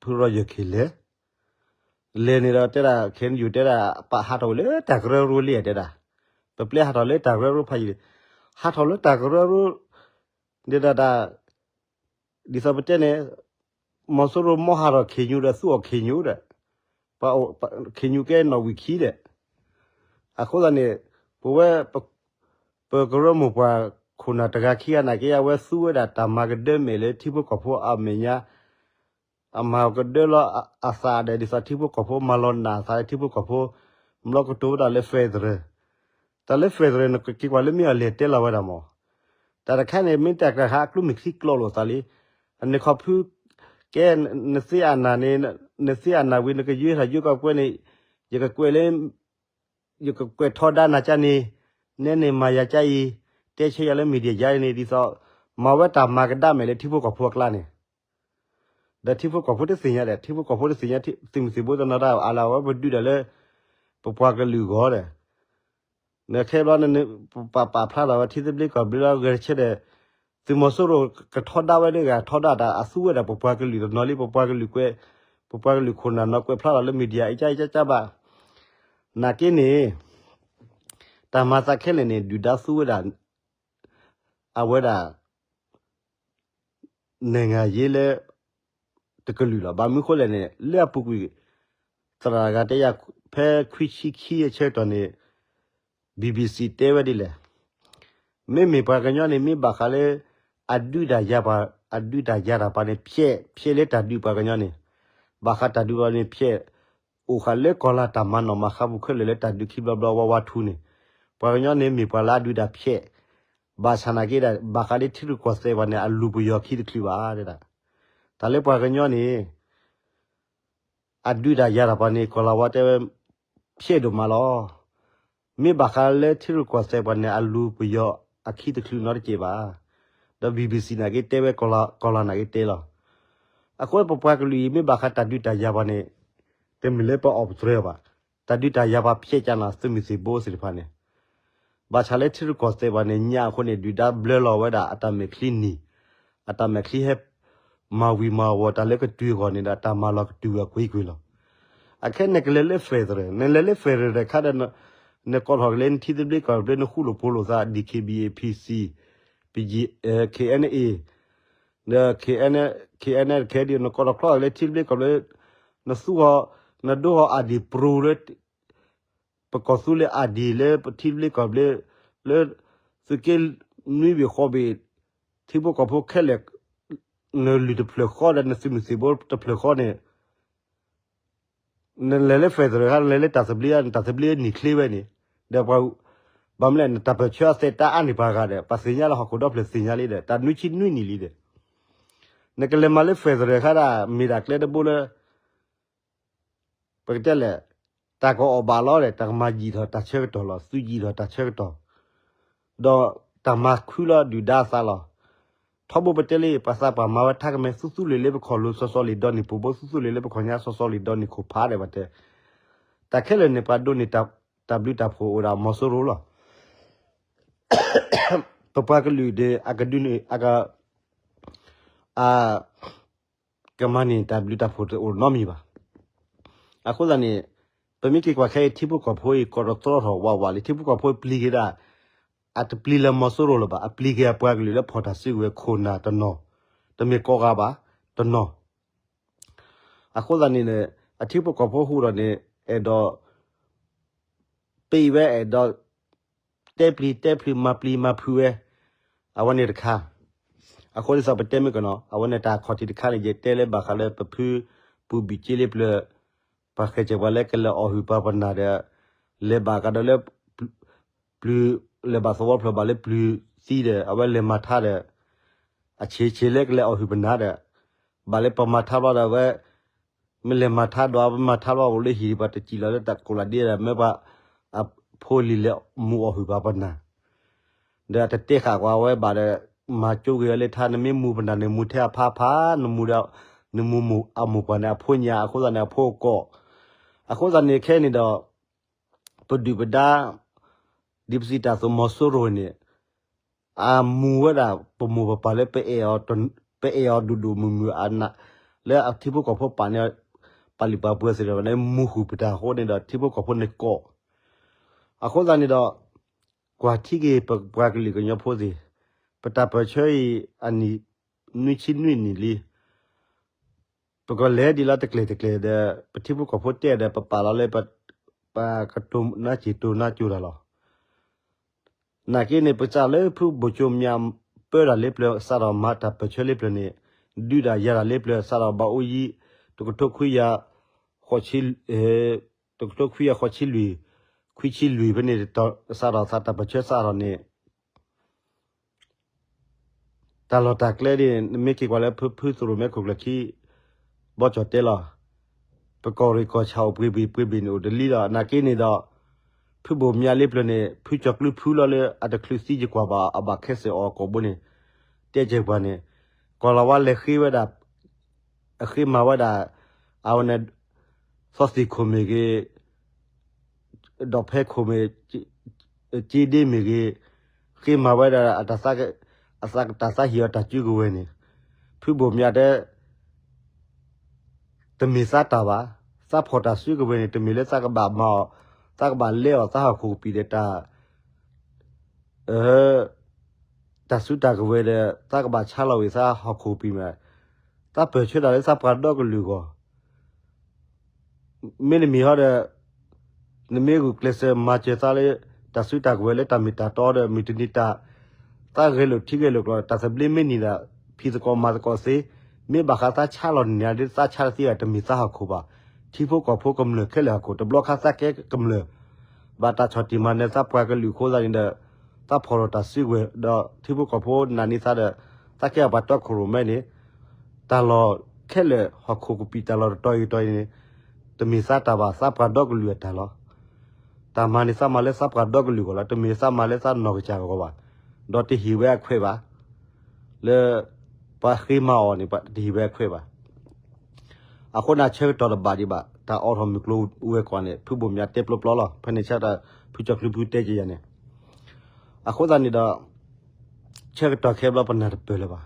ဖုရီယၢၢ်ခ့ၣ်လဲၣ် လဲၤန့ၣ်ဒီးတဲဒၣ် ခဲအံၤယိၤတဲဒၣ် ပဟးထီၣ်ဝဲလၢတၢ်ကရၢကရိလံဧါတဲဒၣ် ပပျဲဟးထီၣ်လၢတၢ်ကရၢကရိဖးယံၤ ဟးထီၣ်လၢတၢ်ကရၢကရိ ဒ်ဒၣ်တၢ် ဒ်သိးပတဲန့ၣ် မီၤစိရိၤမီဟးထီၣ်ခ့ၣ်ညိဒီးသူအီၤခ့ၣ်ညိဒီး ခ့ၣ်ညိကဲနီၣ်ဝံာ်ခံဒီး အ အဃိသတးန့ၣ် ပဝဲ ပကရၢမိၢ်ပှၢ်ခိၣ်နၢ်တဂၤခံဂၤနာ်က့ အဝဲသူဝဲဒၣ်တၢ်မၤကဒၢမဲာ်လၢထံဖိကီၢ်ဖိအမဲာ်ညါ, အမၤကဒၢလီၤအသးဒီး ဒ်သိးထံဖိကီၢ်ဖိ မၤလီၤနာ်အသးလၢထံဖိကီၢ်ဖိ, ဘျီကတိၤဝဲဒၣ်လၢ federal, တၢ်လၢ federal န့ၣ် ကက့ၤကွၢ်လၢမ့ၢ်အီၤလဲၤတဲလီၤဝဲဒၣ်မး, တၢ်တခါန့ၣ် မ့ၢ်တၢ်တခါအကျိမ့ၢ်ချံကျိလိာ်သးလံ, အန့ၣ်ခီဖု ကဲ နသ့အနၢ်န့ၣ် နသ့အနၢ်ဝံၤ နကယွ့ထီၣ်ယွ့ကီၢ်ကွဲန့ၣ် ယကကွဲးလၢ ယကကွဲးထီဒါနၤကၢ်န့ၣ်, နဲန့ၣ်မၤယၤကၢ်အံၤ, တဲဆၢယၤလၢ media ယါန့ၣ် ဒ်သိး မၤဝဲတၢ်မၤကဒါမဲာ်လၢထံဖိကီၢ်ဖိအကျါန့ၣ်, ဒီးထံဖိကီၢ်ဖိတသ့ၣ်ညါဒီး ထံဖိကီၢ်ဖိတသ့ၣ်ညါ သုးမုၢ်သံၣ်ဘိတနီၤဒၣ် အလၢအဝဲပဒုးတၢ်လၢ ပပှၤကလုာ်အဂီၢ်ဒီး နခဲဘျီ ပပာ်ဖျါထီၣ်ဝဲထံသဘျ့ကီၢ်သဘျ့လီၤ ဂဲၤဆၢဒီး သုးမီၤစိရိၤကထီဒါဝဲဒၣ်ဂၤ ထီဒါတၢ်အသူဝဲဒၣ်ပပှၤကလုာ်တနီၤလံ ပပှၤကလုာ်ကွဲး ပပှၤကလုာ်ခိၣ်နၢ်နီၤကွဲးဖျါထီၣ်လၢ media အံကၢအံကၢကၢဘၣ် နာ်က့န့ၣ် တၢ်မၤသးခဲလၢာ်န့ၣ် ဒုၣ်ဒါသူဝဲဒၣ် အဝဲဒၣ် နဲၣ်ငၤယ့လၢ တကလုာ်လီၤ. ဘၣ်မနုၤဃိလဲၣ်န့ၣ် လၢအပူၤကွံာ် သရၣ်တဂၤတဲယၤ ဖဲခွံဆံခံအဆၢကတီၢ်န့ၣ် BBC တဲဝဲဒ်လဲၣ်, မ့မ့ၢ်ပှၤကညီန့ၣ် မ့ၢ်ဘၣ်ဃးလၢ အဒုးတၢ်ယၤပှၤ အဒုးတၢ်ယၤတၢ်ပှၤန့ၣ် ဖျဲး ဖျဲးလၢတၢ်ဒုးပှၤကညီန့ၣ်, ဘၣ်ဃးတၢ်ဒုးပှၤန့ၣ်ဖျဲး အိၣ်ဃာ်လၢကီၢ်လၢ်တၢ်မၤနီၣ်မၤဃါပူၤခဲလၢာ်လၢတၢ်ဒုးခံဘျီဘျီဝါဝါထူန့ၣ်, ပှၤကညီန့ၣ်မ့ၢ်ပှၤလၢအဒုးတၢ်ဖျဲး, ဘၣ်ဆၣ်နာ်က့ဒီး ဘၣ်ဃးလၢထံရူၢ်ကီၢ်သဲးပှၤန့ၣ် အလူၤပယီၤခံတချုးဘၣ်တဲဒၣ်, တၢ်လၢပှၤကညီန့ၣ် အဒုးတၢ်ယၤတၢ်ပှၤန့ၣ် ကီၢ်လၢ်ဝါတဲဝဲ ဖျဲးဒိၣ်မးလီၤ. မ့ၢ်ဘၣ်ဃးလၢထံရူၢ်ကီၢ်သဲးပှၤန့ၣ် အလူၤပယီၤအခံတချုးနီတစဲးဘၣ်. ဒီး BBC နာ်က့တဲဝဲ ကီၢ်လၢ်နာ်က့တဲလီၤ. အဃိပပှၤကလုာ်အံၤ မ့ၢ်ဘၣ်ဃးတၢ်ဒုးတၢ်ယၤပှၤန့ၣ် တမ့ၢ်လၢပအီၣ်ပတြၢၤဘၣ်. တၢ်ဒုးတၢ်ယၤပှၤဖျဲးကၢ်နၤ သုးမုၢ်သံၣ်ဘိသ့ၣ်တဖၣ်န့ၣ် ဘၣ်ဆၣ်လၢထံရူၢ်ကီၢ်သဲးပှၤန့ၣ် ညါအဃိန့ၣ် ဒုၣ်ဒါဘျၢလီၤဝဲဒၣ်အတၢ်မဲာ်ချံနံၤ, အတၢ်မဲာ်ချံဟဲ မၤဝံၤမၤဝီၤတၢ်လၢကတုၤအဂီၢ်န့ၣ်ဒီး တၢ်မၤလီၤကတုၤဝဲကွ့ၢ်ကွ့ၢ်လီၤ. အခဲနကလဲၤလၢ federal နလဲၤလၢ federal တခါဒီး နကိးထီၣ်ကလဲၤနထံသဘျ့ကီၢ်သဘျ့ နဃူလိာ်ဖိးလိာ်သး DKBA PC, KNA, ဒီး KNL, KNL ခဲဒ် နကိးထီၣ်ချီၣ်ကလဲၤထံသဘျ့ကီၢ်သဘျ့ နသူဂီၢ် နဒိဂီၢ် ID Pro လၢ ပကီၢ်သူလ့ၤ ID လၢပထံသဘျ့ကီၢ်သဘျ့ လၢသုးက့နွံဘ့ၣ်ဃိးဘ့ၣ် ထံဖိကီၢ်ဖိခဲလၢာ် နလုၢ်တဖျၢၣ်ဃီဒီးနသုးမုၢ်သံၣ်ဘိတဖျၢၣ်ဃီန့ၣ် နလဲၤလၢ federal ခါ နလဲၤလၢတၢ်သဘျ့ နတၢ်သဘျ့နံၣ်ချ့ဝဲန့ၣ် ဒီးပှၤ ဘၣ်မနုၤလဲၣ် နတၢ်ပၢၢ်ဆၢအသဲးတၢ်အါန့ၢ်ပှၤဂၤဒီး ပှၤသ့ၣ်ညါလၢဟီၣ်ခိၣ်ဒီဖျၢၣ်သ့ၣ်ညါလံဒီး တၢ်နွံဆံနွံနံၣ်လံဒီး နကလဲၤမၤလၢ federal ခါဒၣ် မ့ၢ်ဒၣ်ကျဲတဘိလၢ ပကတဲလဲၣ် တၢ်ကအီၣ်ဘၣ်လီၤဒီး တၢ်ကမၤယံာ်ထီၣ်တၢ်ဆၢကတီၢ်လီၤ သုးယံာ်ထီၣ်တၢ်ဆၢကတီၢ် ဒီးတၢ်မၤခုလီၤဒုၣ်ဒါအသးလီၤ. ထီဘိပတဲလံ ပှၤသးပှၢ်မၤဝဲထါကမဲ သူသူလ့ၤလၢပခီၣ်လိၤ စီၤစီၤလ့ၤဒီးန့ၢ်ပိာ်ဘိ သူသူလ့ၤလၢပခီၣ်ညါ စီၤစီၤလ့ၤဒီးန့ၢ်ခိၣ်ဖးဒီးဘၣ်တဲ တၢ်ခဲလၢာ်န့ၣ် ပှၤဒိးန့ၢ်တၢ်ဘျုးတၢ်ဖှိၣ်အိၣ်ဒၣ်မီၤစိရိၤလီၤ. ပပှၤကလုာ်န့ၣ် အကဒုးန့ၢ် အက အ ကမၤန့ၢ်တၢ်ဘျုးတၢ်ဖှိၣ်တအိၣ်နီတမံၤဘၣ်. အဃိသတးန့ၣ် ပမ့ၢ်က့ၤကွၢ်ခဲအံၤ ထံဖိကီၢ်ဖိအံၤ ကိးတတြီထီၣ်ဝးဝးလံ ထံဖိကီၢ်ဖိပျံၤက့ၤဒၣ် အတပျံၤလၢမီၤစိရိၤလၢၤဘၣ် အပျံၤက့ၤအပှၤကလုာ်လၢဖီၣ်တၢ်စုကဝဲၤခိၣ်နၢ်တနီၤ တမ့ၢ်ကိးဂၤဘၣ် တနီၤ အဃိသတးန့ၣ် အထံဖိကီၢ်ဖိဟူးဒီးန့ၣ် အဲၣ်ဒိး ပ့ၢ်ဝဲအဲၣ်ဒိး တဲပျံၤတဲဖုးမၤပျံၤမၤဖုးဝဲ အဝဲန့ၣ်တခါ အဃိဒ်သိးပတဲမ့ၢ်ကနီၤ အဝဲန့ၣ်တၢ်ခီၣ်ထံးတခါန့ၣ် ယတဲလၢဘၣ်ဃးလၢပဖု ပူၤဘံၣ်က့လ့ပျၢၤ ပှၤဃဲၤစဲးပှၤလၢကလဲၤအီၣ်ဟုၣ်ပှၤပနၢ်ဒီး လဲၤဘၣ်ကဒီးလၢ ပျုၤ လဲၤဘၣ်သဝီဖျၢၣ်ဘၣ်လၢပျုၤသံဒီး အဝဲလဲၤမၤထါဒီး အဆံးဆံးလၢကလဲၤအီၣ်ဟုၣ်ပနၢ်ဒီး ဘၣ်လၢပမၤထါဘျီဒီးအဝဲ မ့ၢ်လဲၤမၤထါဒီး မ့ၢ်မၤထါဘျီအိၣ်လၢဟံၣ်ဒီး ပှၤတစံၣ်လီၤလၢတၢ်ကိးလၢဒ့ဒီး မ့ၢ်ပှၤအဖိလံၤလဲၤမူအီၣ်ဟုၣ်ပှၤပနၢ် ဒီးတတဲဃာ်ကွၢ်ဝဲဘၣ်ဒီး မၤကၠိဂ့ၤအီၤလၢထါ နမ့ၢ်မူပနၢ်န့ၣ် မူထဲအဖါဖါ နမူဒီး နမူအမိၢ်ပှၢ်န့ၣ် အဖိညၣ် အဃိသတးန့ၣ် အဖိအကီၢ် အဃိသတးန့ၣ်ခဲအံၤန့ၣ်ဒီး ပဒုၣ်ပဒါ ဒ်ပစံးတၢ်အသိး မီၤစိရိၤန့ၣ် အမူဝဲဒၣ် ပမိၢ်ပပၢ်လၢ ပအဲၣ်အီၤဒိၣ်ဒိၣ်မုၢ်မုၢ် လၢအထံဖိကီၢ်ဖိပာ်န့ၢ် ပာ်လုၢ်ပာ်ပှ့ၤသ့ၣ်တဖၣ်န့ၣ် မူဃုာ်ပတၢ်အဃိန့ၣ်ဒီး ထံဖိကီၢ်ဖိန့ၣ်ကီၢ် အဃိသတးန့ၣ်ဒီး ကွၢ်ထံက့ၤပပှၤကလုာ်ကညီဖိသ့ၣ် ပတၢ်ပၢၢ်ဆၢအံၤ အနံၣ်နွံဆံနွံနံၣ်လံ ပကလဲၤဒ်လီၤတကျဲၤတကျဲၤဒီး ပထံဖိကီၢ်ဖိတဲဒီး ပပာ်လီၤလၢပ ပကတိၤနါစ့ၣ်တိၤနါကၠိတၢ်လီၤ. နာ်က့န့ၣ် ပစးလၢဖုဘိၣ်ကၠိမၠးပၢတၢ်လၢပျၢၤ စးထီၣ်မၤတၢ်ပၢၢ်ဆၢလၢပျၢၤန့ၣ် ဒုးဒၣ်ယၤတၢ်လၢပျၢၤ စးထီၣ်ဘၣ်အိၣ်ယံၤ တကထိခွံကယၤ ဃိးဆံ တကထိခွံကယၤဃိးဆံလွံၢ် ခွံဆံလွံၢ်ဖဲန့ၣ် စးထီၣ်သးတၢ်ပၢၢ်ဆၢစးထီၣ်န့ၣ် တၢ်လီၢ်တၢ်ကျဲဒ်န့ၣ် နမ့ၢ်က့ၤကွၢ်လၢဖုဖုသရိၣ်မဲခိၣ်ကျၢၢ်ခံ ဘီကၠီၣ်တဲလီၤ. ပကီၢ်ရ့ၣ်ကီၢ်ဆၣ်အိၣ်ပှ့ၤဘ့ၣ်ပှ့ၤဘ့ၣ်န့ၣ်အိၣ်တလံလီၤ. နာ်က့န့ၣ်ဒီး ဖုဘိၣ်မၠးလၢပျၢၤန့ၣ် ဖုကၠီၣ်ကျူဖုလီၤလၢအတချုးသံယကွၢ်ဘၣ် အဘၣ်ခဲစ့ၢ်အီၤကိာ်ဘိန့ၣ် တဲကဲပှၤန့ၣ် ကီၢ်လီၤဝါလဲၤဃ့ဝဲဒၣ် အဃ့မၤဝဲဒၣ် အဝဲန့ၣ် သီသံၣ်ခိၣ်မ့ၢ်ဂ့ၤ ဒီးဖဲခိၣ်မ့ၢ် က့ဒ့မ့ၢ်ဂ့ၤ ဃ့မၤဝဲဒၣ် အတၢ်သးဟ့ၣ်အီၤတၢ်စုကဝဲၤန့ၣ် ဖုဘိၣ်မၠးတဲ တမ့ၢ်သးတၢ်ဘၣ်, သးဖီၣ်တၢ်စုကဝဲၤန့ၣ် တမ့ၢ်လၢသးကဘၣ်မၤအီၤ, သးကဘၣ်လဲအီၤ သးဟီၣ်ခိၣ်ကပံာ်ဒီးတၢ် တၢ်စုတၢ်ကဝဲၤဒီး သးကဘၣ်ဆါလီၤဝံၤသးဟီၣ်ခိၣ်ကပံာ်မး, သးပၢၢ်ဆၢတၢ်လၢသးပှၤဒီကလုာ်အဂီၢ် မ့တမ့ၢ်ဟီဒီး နမ့ၢ်ဂုာ်ကျဲးစၢးမၤစၢၤသးလၢ တၢ်စုတၢ်ကဝဲၤလၢတၢ်မ့ၢ်တၢ်တီဒီး မုၢ်တနံၤတၢ် သးဂဲၤလိာ်ထံဂဲၤလိာ်ကီၢ် တၢ်သဘျ့မ့ၢ်နံၤဒၣ် ဖံးသကိးမၤသကိးသ့, မ့ၢ်ဘၣ်ဃးသးဆါလီၤန့ၣ်ဒီး သးဆါတသ့ဘၣ် တမ့ၢ်သးဟီၣ်ခိၣ်ဘၣ်. ထံဖိကီၢ်ဖိကမျၢၢ်ခဲလၢာ်ဟီၣ်ခိၣ် တဘျီခါသးကဲကမျၢၢ် ဘၣ်တၢ်ဆီၣ်တံၢ်မၤနၢၤသးပှၤကလုာ်အဃိသတးန့ၣ်ဒီး သးဖီၣ်ထီၣ်တၢ်စုကဝဲၤ ဒီးထံဖိကီၢ်ဖိနာ်န့ၢ်သးဒီး သးကဲအပှၤတီခိၣ်ရိၣ်မဲန့ၣ် တၢ်လီၢ်ခဲလၢာ်ဟီၣ်ခိၣ်ကပံာ်တၢ်လီၢ်တတီၤအံၤတီၤအံၤန့ၣ် တမ့ၢ်သးတၢ်ဘၣ် သးပှၤဒီကလုာ်အတၢ်လီၤ. တၢ်မၤန့ၣ်သးမၤလၢသးပှၤဒီကလုာ်အဂီၢ်လီၤ. တမ့ၢ်သးမၤလၢသးနီၢ်ကစၢ်အဂီၢ်ဘၣ်. ဒီးတဟ့ၣ်ဝဲအခွဲးဘၣ်. လၢပှၤဃ့မၤအီၤန့ၣ် တဟ့ၣ်ဝဲအခွဲးဘၣ်. အဃိန့ၣ် ဆၢကတီၢ်တဘၣ်ဒံးဘၣ် တၢ်အိးထီၣ်မုၢ်ကျိၤဝဲၤကွာ်န့ၣ် ဖုဘိၣ်မၠးတဲပျီပျီလီၤ. ဖဲန့ၣ်ဆၢကတီၢ် ဖုကၠီၣ်ကျူဖုတဲက့ၤယၤန့ၣ် အဃိသတးန့ၣ်ဒီး ဆၢကတီၢ်ခဲဘျီပနၢ်တပၢၢ်လၢၤဘၣ်.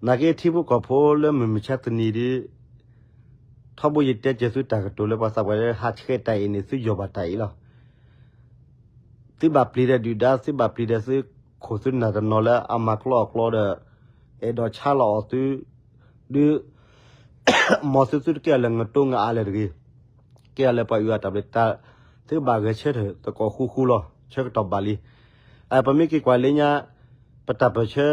နာ်က့ထံဖိကီၢ်ဖိလၢမုၢ်မဆါတနံၤဒီး ထီဘိယတဲကဲၤသုတၢ်ကတိၤလၢပှၤသးပှၢ်လၢဟးဆှဲးတၢ်အံၤန့ၣ် သုယီၢ်ဘၣ်တၢ်အံၤလီၤ. သုဘၣ်ပျံၤဒီးဒုၣ်ဒါ သုဘၣ်ပျံၤဒီးသုခိၣ်သုနၢ်တနီၤလၢအမၤကျီအီၣ်ကျီဒီး အဲၣ်ဒိးဆါလီၤအီၤသု ဒုး မ်သုသုတကဲအီၤလၢငတိငအါလဲၣ်တဂ့ၤ, ကဲအီၤလၢပှၤအုၣ်အတၢ်ဘျုးတၢ် သုဘၣ်ဂဲၤဆၢထၢၣ်သကိးဃူဃူလီၤ. ဆၢကတီၢ်ဘၣ်လံ. ပမ့ၢ်က့ၤကွၢ်လၢညါ ပတၢ်ပၢၢ်ဆၢ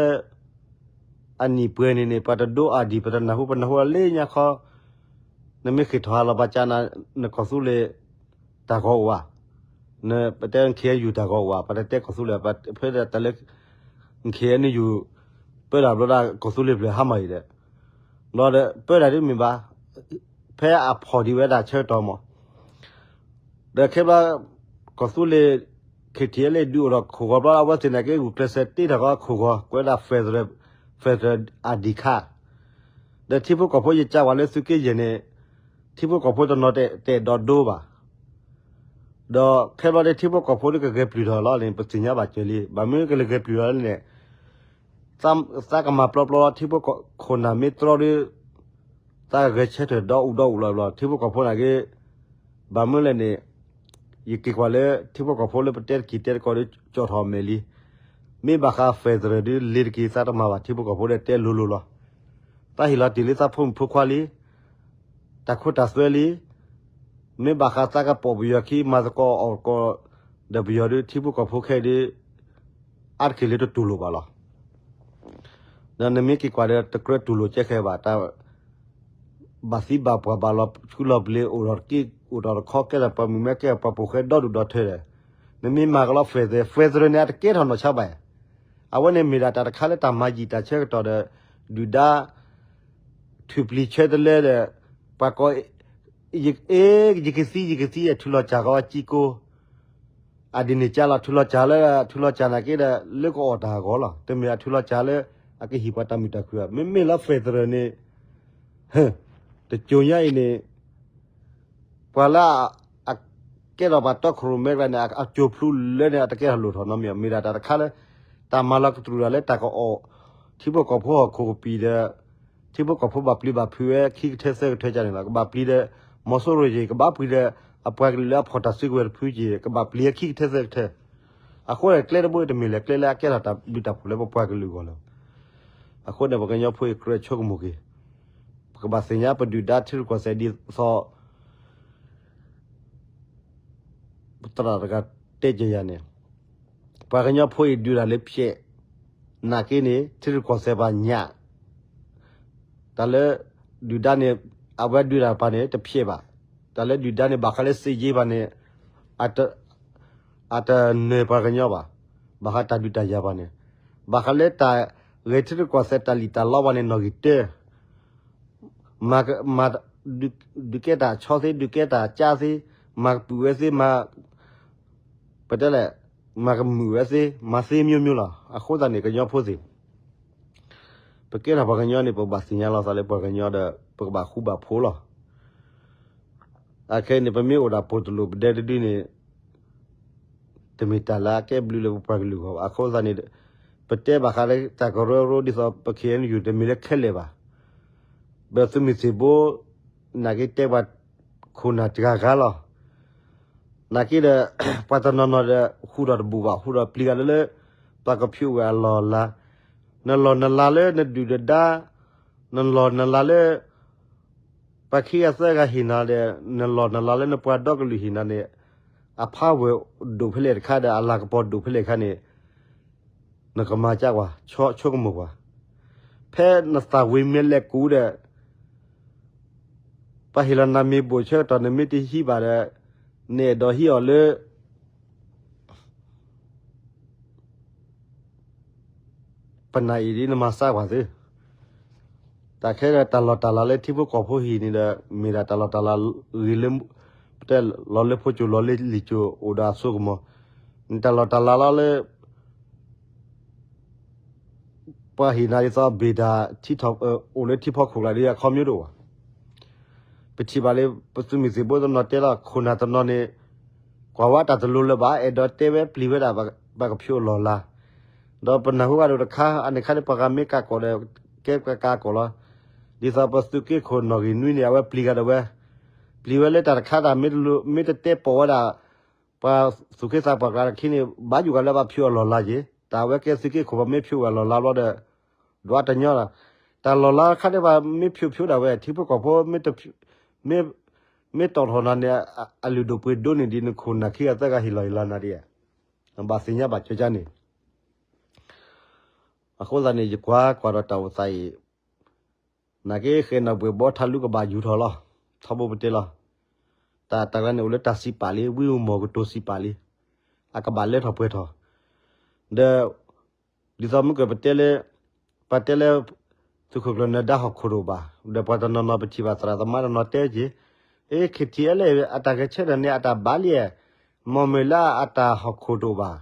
အနံၣ်ပှဲၤန့ၣ်န့ၣ် ပှၤတဒိအါဒံး ပတနၢ်ဟူ ပနၢ်ဟူလၢညါခီ နမ့ၢ်ဃ့ၢ်ထီၣ်ဟးလီၤပှၤကနၤ နကီၢ်သူလ့ၤတၢ်ဂီၤအိၣ်ဧါ, နပတဲ ခ့ၣ်အဲၣ်ယူၣ် တၢ်ဂီၤအိၣ်ဧါ, ပတတဲကီၢ်သူလ့ၤ ဖဲဒၣ်တၢ်လၢ ခ့ၣ်အဲၣ်ယူၣ် ပၢတၢ်ဘျီဒၣ် ကီၢ်သူလ့ၤဖျၢၣ်ဟါမၢ်အံၤဒီး ဒီးပၢတၢ်ဒ်မ့ၢ်ဘၣ် ဖဲအဖီၣ်ဒံးဝဲဒၣ်ဆၢကတီၢ်မး ဒီးခဲဘျီ ကီၢ်သူလ့ၤ ခ့ၣ်ထံးလၢဒုးအိၣ်ဒီးခိၣ်ဂီၤဘျီ အဝဲသ့ၣ်နာ်က့ ဂုာ်ကျဲးစၢးတ့ထီၣ်ကီးခိၣ်ဂီၤ ကွဲးဒၣ် federal, federal အဒံးခါ ဒီးထံဖိကီၢ်ဖိယကးဝဲလၢသုးက့ယဲၢ်န့ၣ် ထံဖိကီၢ်ဖိတနီၤတအဲၣ်ဒိးဒိဘၣ်. ဒီးခဲဘျီဒီးထံဖိကီၢ်ဖိဒ်ကဂဲၤပျုၢ်ထီၣ်လီၤန့ၣ် ပသ့ၣ်ညါဘၣ်စၢၤလံ. ဘၣ်မနုၤကလဲၤဂဲၤပျုၢ်ထီၣ်လဲၣ်န့ၣ် သးကမၤပျီပျီလီၤ ထံဖိကီၢ်ဖိခိၣ်နၢ်မ့ၢ်တြီဒီး သးကဂဲၤဆၢထၢၣ်ဒီးအူဒီးအူလီၤဘျီ ထံဖိကီၢ်ဖိနာ်က့ ဘၣ်မနုၤလဲၣ်န့ၣ် ယက့ၤကွၢ်လၢထံဖိကီၢ်ဖိလၢပတဲတက့ၤတဲတကီးဒီး ကၠီၣ်ထီၣ်အမဲာ်လံ. မ့ၢ်ဘၣ်ဃး federal ဒ်လဲၤတက့ၤသးတမၤဘၣ် ထံဖိကီၢ်ဖိဒီးတဲလိၤလိၤလီၤ. သးဟ့ၣ်လီၤတ့ၢ်လံသးဖိမုၣ်ဖိခွါလံ. တၢ်ခိတၢ်သွဲလံ. မ့ၢ်ဘၣ်ဃးသးကပိာ်ပယီၤခံ မၤသကိးအီၣ်သကိးဒီးပယီၤဒီး ထံဖိကီၢ်ဖိခဲအံၤဒီး အါတက့ၢ်လၢတတူၢ်လိာ်ဘၣ်လီၤ. ဒီးနမ့ၢ်က့ၤကွၢ်ဒီး တကြၢးတူၢ်လိာ်ကဲဃဲဘၣ် တၢ်ဘၣ်သံဘၣ်ပှၢ်ဘၣ်လီၤဆူလီၤပျ့ၤ အိၣ်ဒီးတက့ၢ် အိၣ်ဒီးတခီ ကဲထီၣ်ပှၤမုၣ်မဲ ကဲထီၣ်ပှၤပိာ်ဃဲဒီဒူၣ်ဒီထၢဒီး နမ့ၢ်မၤကလီ federal, federal န့ၣ် အတကဲထီၣ်နီၢ်ဆါဘၣ်. အဝဲန့ၣ်မ့ၢ်ဒၣ်တၢ်တခါလၢတၢ်မၤယံာ်တၢ်ဆၢကတီၢ်ဒီး ဒုၣ်ဒါ ထုးပျံၤဆၢတလဲဒီး ပှၤကိး ယကသံ ယကသံ အထုးလီၤစၢ်ကီးကံကိ အဒ်န့ၣ်ကလီၤ ထုးလီၤစၢ်လၢ ထုးလီၤစၢ်နာ်က့ဒီး လၢကအီၣ်တၢ်အဂီၢ်လီၤ. တမ့ၢ်အထုးလီၤစၢ်လၢ အကဟ့ၣ်ပှၤတၢ်မုာ်တၢ်ခုၣ်ဘၣ်. မ့မ့ၢ်လၢ federal န့ၣ် တကၠိညါအံၤန့ၣ် ပှၤလၢ အကဲထီၣ်ပှၤတီခိၣ်ရိၣ်မဲကျါန့ၣ် အကၠိဖျူလၢန့ၣ် အတကဲထီၣ်လိၣ်ထီၣ်နီတမံၤ မ့ၢ်ဒၣ်တၢ်တခါလၢ တၢ်မၤလီၤကတြူၢ်တၢ်လၢတၢ်ကအီၣ် ထံဖိကီၢ်ဖိဟီၣ်ခိၣ်ကပံာ်ဒီး ထံဖိကီၢ်ဖိဘၣ်ပျံၤဘၣ်ဖုးဝဲခံကထၢသၢကထၢကန့ၣ်လီၤ. ကဘၣ်ပျံၤဒီး မီၤစိရိၤက့ၤ ကဘၣ်ပျံၤဒီး အပှၤကလုာ်လၢအဖီၣ်တၢ်စုကဝဲၤတဖုက့ၤ ကဘၣ်ပျံၤဝဲခံကထၢသၢကထၢ အဃိန့ၣ် ကျဲတဘိတမ့ၢ်လၢၤ ကျဲလၢအကဲထီၣ်တၢ်ဘျုးတၢ်ဖှိၣ်လၢပပှၤကလုာ်အဂီၢ်လီၤ. အဃိန့ၣ် ပှၤကညီဖိအံၤ ကြၢးဆိကမိၣ်က့ၤ ပကဘၣ်သ့ၣ်ညါပဒုၣ်ဒါထံရူၢ်ကီၢ်သဲးဒ်သိး သရၣ်တဂၤတဲက့ၤယၤန့ၣ်, ပှၤကညီဖိအံၤဒုးတၢ်လၢဖျဲး, နာ်က့န့ၣ် ထံရူၢ်ကီၢ်သဲးပှၤညၣ်, တၢ်လၢ ဒုၣ်ဒါန့ၣ် အဝဲဒုးတၢ်ပှၤန့ၣ် တဖျဲးဘၣ်, တၢ်လၢဒုၣ်ဒါန့ၣ် ဘၣ်ဃးလၢစ့ယ့ပှၤန့ၣ် အတနၢၤပှၤကညီဘၣ်, ဘၣ်ဃးတၢ်ဒုးတၢ်ယၤပှၤန့ၣ်, ဘၣ်ဃးလၢတၢ်ဂဲၤထံရူၢ်ကီၢ်သဲးတၢ်လံၣ်တၢ်လီပှၤန့ၣ် နီၣ်ဂံၢ်တၢ မၤ ဒုးကဲတၢ်ဆီသ့ ဒုးကဲတၢ်ကၠါသ့, မၤကပုာ်ဝဲသ့ မၤ ပတဲလဲၣ်, မၤကမုာ်ဝဲသ့ မၤသ့မျိုးမျိုးလီၤ. အဃိသတးန့ၣ် ကညီဖိသ့ၣ်, ပကဲထီၣ်ပှၤကညီန့ၣ် ပဘၣ်သ့ၣ်ညါလီၤသးလၢပှၤကညီဒီး ပကဘၣ်ဃူဘၣ်ဖိးလီၤ. အခဲအံၤန့ၣ် ပမ့ၢ်အိၣ်ဒၣ်ပိာ်တလိာ်ပဒဲတဒုန့ၣ် တမ့ၢ်တၢ်လၢအကဲဘျုးလၢပပှၤကလုာ်အဂီၢ်ဘၣ်. အဃိသတးန့ၣ် ပတဲဘၣ်ဃးလၢတၢ်ကရၢကရိဒ်သိးပ ခ့ၣ်အဲၣ်ယူၣ် တမ့ၢ်လၢခဲလၢာ်ဘၣ်. ပသုးမုၢ်သံၣ်ဘိ နာ်က့တဲပှၤခိၣ်နၢ်တဂၤဂၤလီၤ. နာ်က့ဒီး ပှၤတနီၤနီၤဒီး ဟူးထီၣ်တဘူၣ်ဘၣ် ဟူးထီၣ်ပျံၤဂၤလၢလၢ ပှၤကဖျိးဝဲအလီၢ်အလၤ, နလီၢ်နလၤလၢနဒုၣ်နဒါ, နလီၢ်နလၤလၢ ပှၤခံဂၤသၢဂၤဟ့ၣ်နၤဒီး နလီၢ်နလၤလၢနပှၤဒီကလုာ်ဟ့ၣ်နၤန့ၣ် အဖးဝဲၢ်ဒိၣ်ဖဲလဲၣ်တခါဒီး အလၤကပီၤဒိၣ်ဖဲလဲၣ်တခါန့ၣ် နကမၤကၢ်ကွၢ် ဆိကမိၣ်ကွၢ်. ဖဲနသးဝံၤမ့ၢ်လဲၤကူးဒီး ပှၤဟ့ၣ်လီၤနၤမ့ၢ်ဘိၣ်ဆၢကတီၢ် နမ့ၢ်တဟံးဘၣ်ဒီး နအဲၣ်ဒိးဟံးအီၤလၢ ပနၢ်အံၤဒ်နမၤစၢ်ကွၢ်သု, တၢ်ခဲဒီးတၢ်လီၢ်တၢ်လၤလၢထံဖိကီၢ်ဖိဟံၣ်န့ၣ်ဒီး မ့ၢ်ဒၣ်တၢ်လီၢ်တၢ်လၤဂ့ၤလၢ ပတဲလီၤလၢဖိစိၤလီၤလၢလံာ်စိၤအိၣ်ဒီးအစိကမီၤ, နတၢ်လီၢ်တၢ်လၤလီၤလၢ ပှၤဟ့ၣ်နၤဒ်သိးဘ့ၣ်တၢ် အိၣ်လၢထံဖီခိၣ်ကျါဒီးအခီပညီတအိၣ်ဘၣ်. ပထံၣ်ဘၣ်လၢ ပသုးမုၢ်သံၣ်ဘိတနီၤတဲလီၤ ခိၣ်နၢ်တနီၤန့ၣ် ကွၢ်ဝဲတၢ်တလိၤလၢၤဘၣ် အဲၣ်ဒိးတဲဝဲပျံၤဝဲဒၣ် ပှၤကဖျိးအလီၢ်အလၤ, ဒီးပနၢ်ဟူဂၤဒိၣ်တခါ အန့ၣ်ခါန့ၣ် ပှၤဂၤမ့ၢ်ကးကီၢ်ဒီး ကဲကးကီၢ်လီၤ. ဒ်သိးပသုးက့ခိၣ်နီၣ်ဂံၢ်နွံန့ၣ် အဝဲပျံၤဂၤဒိၣ်ဝဲ, ပျံၤဝဲလၢတၢ်တခါတၢ်မ့ၢ်တလိၤ မ့ၢ်တတဲပိာ်ဝဲဒၣ် ပှၤသူၣ်က့သးပှၢ်ကျါတခါန့ၣ် ဘၣ်ယိၣ်ဂၤလၢဘၣ်ဖျိးအလီၢ်အလၤက့ၤ, တၢ်အဝဲကဲသုးက့ခိၣ် ပှၤမ့ၢ်ဖျိးဝဲအလီၢ်အလၤဘျီဒီး ဒွးတညီလီၤ. တၢ်လီၢ်လၤတခါန့ၣ် ပှၤမ့ၢ်ဖျိးဖျိးဒၣ်ဝဲ ထံဖိကီၢ်ဖိ မ့ၢ် မ့ၢ်တီၣ်ထီၣ်နၤန့ၣ် အလုၢ်ဒိၣ်ပှ့ၤဒိၣ်န့ၢ်ဒံး နခိၣ်နၢ်ခံဂၤသၢဂၤဟ့ၣ်လီၤဟ့ၣ်လီၤနၤဒ်ဧါ, ဘၣ်သ့ၣ်ညါဘၣ်ကၠီကၠါန့ၣ် အဃိသတးန့ၣ် ယကွၢ်ကွၢ်ဒီးတၢ်အိၣ်သးအံၤ, နာ်က့ဃဲၤနီၣ်ဘှဲးဘီထးလူကဘၣ်ယူၤထီၣ်လီၤ. ထီဘိပတဲလီၤ. တၢ်တၢ်ကျါန့ၣ် အိၣ်လၢတၢ်စံးပာ်လံ ဝံမီၢ်ကတိၤစံးပာ်လံ. အကဘၣ်လၢထီၣ်ပှဲၤထီၣ်. ဒီး ဒ်သိးမုၢ်ကပတဲလၢ ပတဲလၢ သုးခိၣ်ကျၢၢ်နၢၤဒါဟီၣ်ခိၣ်တအိၣ်ဘၣ်. ဒီးပှၤတနီၤနီၤပထံၣ်ဘၣ်သရၣ်သမါတနီၤတဲက့ၤ, အ့ ခ့ၣ်ထံးအဲလဲၣ် အတၢ်ဂဲၤဆၢထၢၣ်န့ၣ် အတၢ်ဘၣ်လံ, မ့ၢ်မ့ၢ်လၢအတၢ်ဟီၣ်ခိၣ်တအိၣ်ဘၣ်.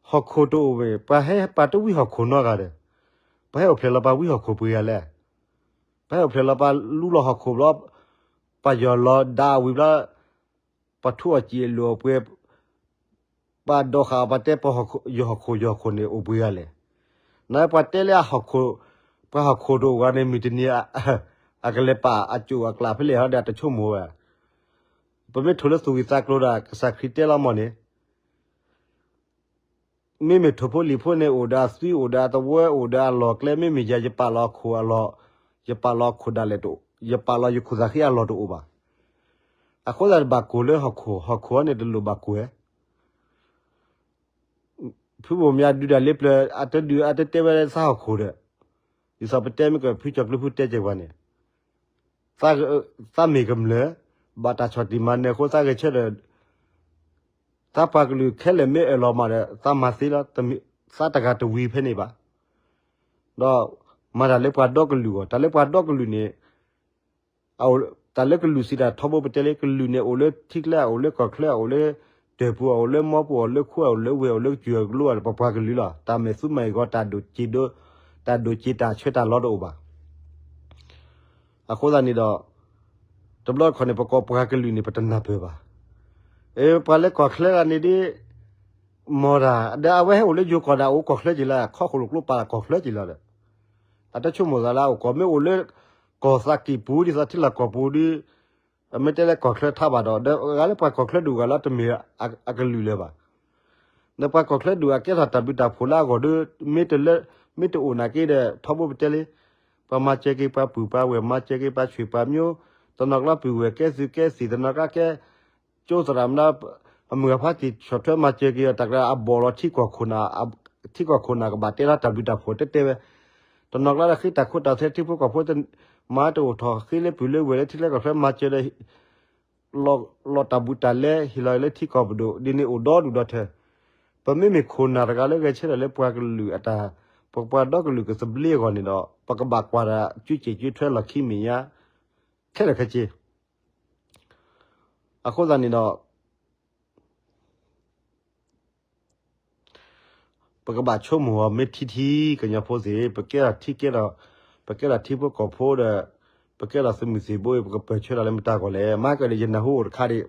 ဟီၣ်ခိၣ်တအိၣ်ဘၣ် ပှၤဟဲပာ်တဝံဟီၣ်ခိၣ်နီတဂၤဒီး ပှၤဟဲအိၣ်ဖျဲၣ်လီၤပှၤဝံဟီၣ်ခိၣ်ပှဲၤဂၤလဲၣ်. ပှၤဟဲအိၣ်ဖျဲၣ်လီၤပှၤလူလီၤဟီၣ်ခိၣ်ဘျီ ပှၤယီၢ်လီၤဒါအဝံၤဘျီ ပှၤထူအီၣ်စံာ်အလိၤအပှဲၤ ပှၤဒိးဃာ်အီၤပှၤတဲပှၤယီၢ်ဟီၣ်ခိၣ်ယီၢ်ဟီၣ်ခိၣ်န့ၣ် အိၣ်ပှဲၤဂၤလဲၣ်. နပှၤတဲလၢအဟီၣ်ခိၣ် ပှၤဟီၣ်ခိၣ်တအိၣ်ဂၤန့ၣ် မုၢ်တနံၤ အကလဲၤပာ်အစိၣ်အကျၢ်ဖဲလဲၣ်ဟီဒီး အတဆိကမိၣ်ဝဲ. ပမ့ၢ်ထိၣ်လၢသူၣ်ဝံၣ်သးကျိၤဒီး ကစၢ်ခရံာ်တဲလီၤမ့ၢ်န့ၣ် မ့မ့ၢ်ထိၣ်ဖိလံၣ်ဖိန့ၣ် အိၣ်ဒီးအသွံ အိၣ်ဒီးအသဝဲ အိၣ်ဒီးအလီၢ်ကျဲ မ့မ့ၢ်ယၤ ယပာ်လီၤအခိၣ်အလီၢ် ယပာ်လီၤအခိၣ်ဒၣ်လဲာ်တအိၣ် ယပာ်လီၤယခိၣ်သၣ်ဃံအလီၢ်တအိၣ်ဘၣ်. အဃိသတးတဘၣ်ကိၢ်လၢဟီၣ်ခိၣ် ဟီၣ်ခိၣ်န့ၣ်တလိၣ်ဘၣ်ကိၢ်ဧါ. ဖုဘိၣ်မၠါဒုးတၢ်လ့ပျၢၤ အတဒုးအတတဲဝဲသးဟီၣ်ခိၣ်ဒီး ဒ်သိးပတဲမ့ၢ်ကဖုကၠီၤကျၢဖုတဲကဲၤပှၤန့ၣ် သးမ့ၢ်ကမျၢၢ် ဘၣ်တၢ်ဆီၣ်တံၢ်မၤနၢၤအဃိ သးဂဲၤဆၢထၢၣ် သးပှၤကလုာ်ခဲလၢာ်မ့ၢ်အၢၣ်လီၤမးဒီး သးမၤသ့လီၤ. သးတဂၤတဝံၤဖဲန့ၣ်ဘၣ်. ဒီးမၤတၢ်လၢပှၤဒီကလုာ်အဂီၢ် တၢ်လၢပှၤဒီကလုာ်န့ၣ် တၢ်လၢကလုာ်စံးတၢ်ထီဘိပတဲလၢ ကလုာ်န့ၣ် အိၣ်လၢထံကျဲ အိၣ်လၢကီၢ်ချၢ အိၣ်လၢတၢၢ်ပူၤ အိၣ်လၢမီပူၤ အိၣ်လၢခိၣ် အိၣ်လၢဝဲၢ် အိၣ်လၢကစၢၢ်ကလိဒီး ပပှၤကလုာ်လီၤ. တၢ်မဲာ်သူမဲာ်ဂီၤ တၢ်ဒိၣ်က့ၤဒိ တၢ်ဒိၣ်က့ၤတၢ်ဆၢတၢ်လီတအိၣ်ဘၣ်. အဃိသတးန့ၣ်ဒီး တဘျီတခီၣ်န့ၣ် ပကိးပှၤကလုာ်န့ၣ် ပတနၢ်ပၢၢ်ဘၣ်. အ့ ပှၤလၢကီၢ်ချၢဂၤန့ၣ်ဒ် မီၢ်တၢ် ဒီးအဝဲဟဲအိၣ်လၢယိၤကီၢ်ဒီး အိၣ်ကီၢ်ချၢက့ၤလီၤ ခီၣ်ခိၣ်လိာ်ကျိပာ်လၢကီၢ်ချၢက့ၤလီၤဒီး အတဆိကမိၣ်သးလၢအအိၣ်ကီၢ် မ့ၢ်အိၣ်လၢ ကီၢ်သးကံၢ်ပူၤ ဒ်သိးထံလီၢ်ကီၢ်ပူၤဒီး မ့ၢ်တဲလၢကီၢ်ချၢထါဘၣ်ဒီး ဒီးဂၤလၢပှၤကီၢ်ချၢဒုးဂၤလၢတမ့ၢ်အကလုာ်လၢၤဘၣ်. ဒီးပှၤကီၢ်ချၢဒုးအကဲထီၣ်တၢ်ဘျုးတၢ်ဖှိၣ်လၢအဂီၢ်ဒီး မ့ၢ်တလၢ မ့ၢ်တအိၣ်နာ်က့ဒီး ထီဘိပတဲလံ ပှၤမၤစၢၤက့ၤပှၤပုၢ်ပှၤဝဲၢ် မၤစၢၤက့ၤပှၤဆွေပှၤမျိုး တနီၤကျါပုၢ်ဝဲၢ်ကဲသုးကဲသံၣ် တနီၤကျါကဲ ဆ ကၠိသရၣ်မုၣ် အမုၢ်ဂၤဖါတံၢ်ဆီၣ်ထွဲမၤစၢၤက့ၤအီၤ တၢ်ကျါအဘီၣ်လီၤထံကီၢ်ခိၣ်နၢ်, ထံကီၢ်ခိၣ်နၢ်ကဘၣ်တဲလီၤတၢ်ဘျုးတၢ်ဖှိၣ်တဲတဲဝဲ, တနီၤကျါဒီးဃ့တၢ်ခိတၢ်သွဲ ထံဖိကီၢ်ဖိ မၤတအိၣ်ထီၣ် ဃ့လၢပုၢ်လၢဝဲၢ်လၢထံလၢကီၢ်ချၢမၤစၢၤဒီး လီၤတၢ်ဘူးတၢ်လဲ ဟ့ၣ်လီၤလၢထံကီၢ်ပဒိၣ် ဒ်န့ၣ်အိၣ်ဒီဒူၣ်ဒီထၢၣ်. ပမ့မ့ၢ်ခိၣ်နၢ်တဂၤလၢဂဲၤဆၢထၢၣ်လၢပှၤကလုာ်အတၢ်, ပပှၤဒီကလုာ်ကသဘျ့အဂီၢ်န့ၣ်ဒီး ပကဘၣ်ကွၢ်တၢ် ကၠူကဲၣ်ကၠူထွဲလီၢ်ခံမဲာ်ညါ ခဲလၢာ်ခဲဆ့. အဃိသတးန့ၣ်ဒီး ပကဘၣ်ဆိကမိၣ်အီၤမ့ၢ်ထံထံ ကညီဖိသ့ၣ်, ပကဲထီၣ်ထံကဲထီၣ်, ပကဲထီၣ်ထံဖိကီၢ်ဖိဒီး ပကဲထီၣ်သုးမုၢ်သံၣ်ဘိအံၤ ပကပၢၢ်ဆၢထီၣ်လၢမတၤဂီၢ်လဲၣ်. မၤကဒီးယနၢ်ဟူအိၣ်တခါဒံး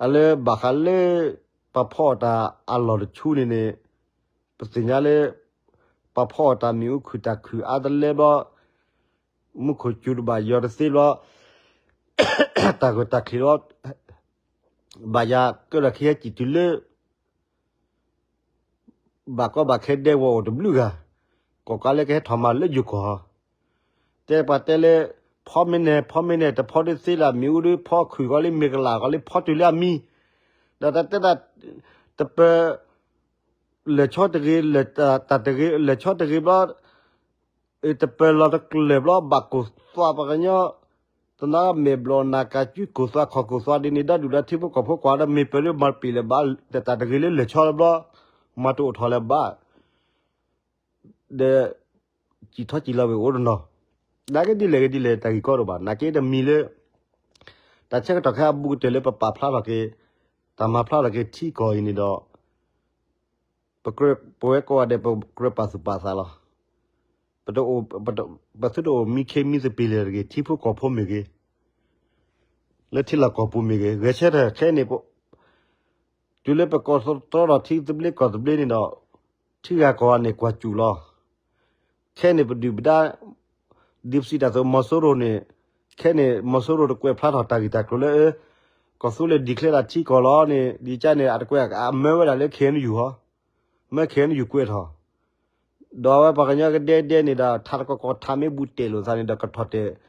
အလၢဘၣ်ဃးလၢ ပှၤဖီအီၣ်တၢ်အလီၢ်တဆူန့ၣ်န့ၣ် ပသ့ၣ်ညါလၢ ပှၤဖီအီၣ်တၢ်မ့ၣ်အူခုၣ်တၢ်ခုၣ်အါတလၢဘျီ မူခိၣ်စူၤတဘၣ်ယီၤတသ့ဘျီ တၢ်ဂၢၢ်တၢ်ကျၢၤဘျီ ဘၣ်ယၤကဲထီၣ်ခံဟဲစံၣ်တုၤလၢ ဘၣ်ကီဘၣ်ခဲဒဲကဝီၤအိၣ်တဘျုးဂၤ, ကီၢ်ကးလၢကဟဲထီၣ်မၤလၢယိၤကီၢ်, တဲပှၤတဲလၢ ဖီမ့ၢ်နဲၣ် ဖီမ့ၢ်နဲၣ် တဖီဒုးသ့လၢမ့ၣ်အူဒုး ဖီခုၣ်ကီးလၢမ့ၢ်ကလၢ်ကီးလၢဖီတုၤလၢအမံ, ဒီးတၢ်တဲဒၣ် တပၢၤ လၢာ်ဆီတဂ့ၤ တၢ်တဂ့ၤ လၢာ်ဆီတဂ့ၤဘျီ တပၢၤလီၤတကျၢၤဘျီ ဘၣ်ကိၢ်သွးပှၤကညီ, တနီၤမဲာ်ဘျီၣ်နၤကၤကုကိၢ်သွး ခိၣ်ကိၢ်သွးဒ်န့ၣ် ဒီဒူၣ်ဒီထံဖိကီၢ်ဖိကွၢ်ဒီး မ့ၢ်ပၢၤလၢမၤတပ့ၤလၢၤဘၣ်, တၢ်တဂ့ၤလၢလၢာ်ဆီလၢဘျီ မၤတအိၣ်ထီၣ်လၢၤဘၣ်, ဒီး စံၣ်ထီၣ်စံၣ်လီၤဝဲအိၣ်တနီၤ, နာ်က့ဒ်လဲၣ်ဂ့ၤဒ်လဲၣ် တၢ်ဂ့ၢ်ကီတအိၣ်ဘၣ်, နာ်က့တမံၤလၢ တၢ်ဆၢကတီၢ်ခဲအဘူးကတၢၢ်လၢပပာ်ဖျါထီၣ်က့ၤ တၢ်မၤဖျါထီၣ်က့ၤထံကီၢ်အံၤန့ၣ်ဒီး ပဝဲကိးဂၤဒဲး ပကြၢးပာ်သူၣ်ပာ်သးလီၤ. ပတအိၣ်, ပသုတအိၣ်မံခ့မံသပ့ၤလၢာ်တဂ့ၤ, ထံဖိကီၢ်ဖိမ့ၢ်ဂ့ၤ, လၢထံလီၢ်ကီၢ်ပူၤမ့ၢ်ဂ့ၤ, ဂဲၤဆၢထၢၣ်ခဲအံၤန့ၣ် တုၤလၢပကိးတြီထီၣ်ထံသဘျ့ကီၢ်သဘျ့န့ၣ်ဒီး ထံဂၤကီၢ်ဂၤန့ၣ်ကွၢ်စူၣ်လီၤ. ခဲအံၤန့ၣ်ပဒုၣ်ပဒါ ဒ်ပစံးတၢ်အသိး မီၤစိရိၤန့ၣ်, ခဲအံၤန့ၣ် မီၤစိရိၤတကွဲးဖျါထီၣ်တၢ်ဂ့ၢ်တၢ်ကျိၤလၢ ကီၢ်သူလ့ၤ declare ဒၣ်ထံကီၢ်လီၤန့ၣ် ဒ်ကန့ၣ် အတကွဲးအမၢဝဲဒၣ်လၢ KNU ဟီ, မၢ KNU ကွဲးထီၣ် ဒီးအဝဲပှၤကညီကဒဲဒဲန့ၣ်ဒီး ထးတကီၢ်ကီၢ်ထးမ့ၢ်ဘူးတဲာ်လိာ်သးန့ၣ်ဒီး ကထီၣ်တဲာ်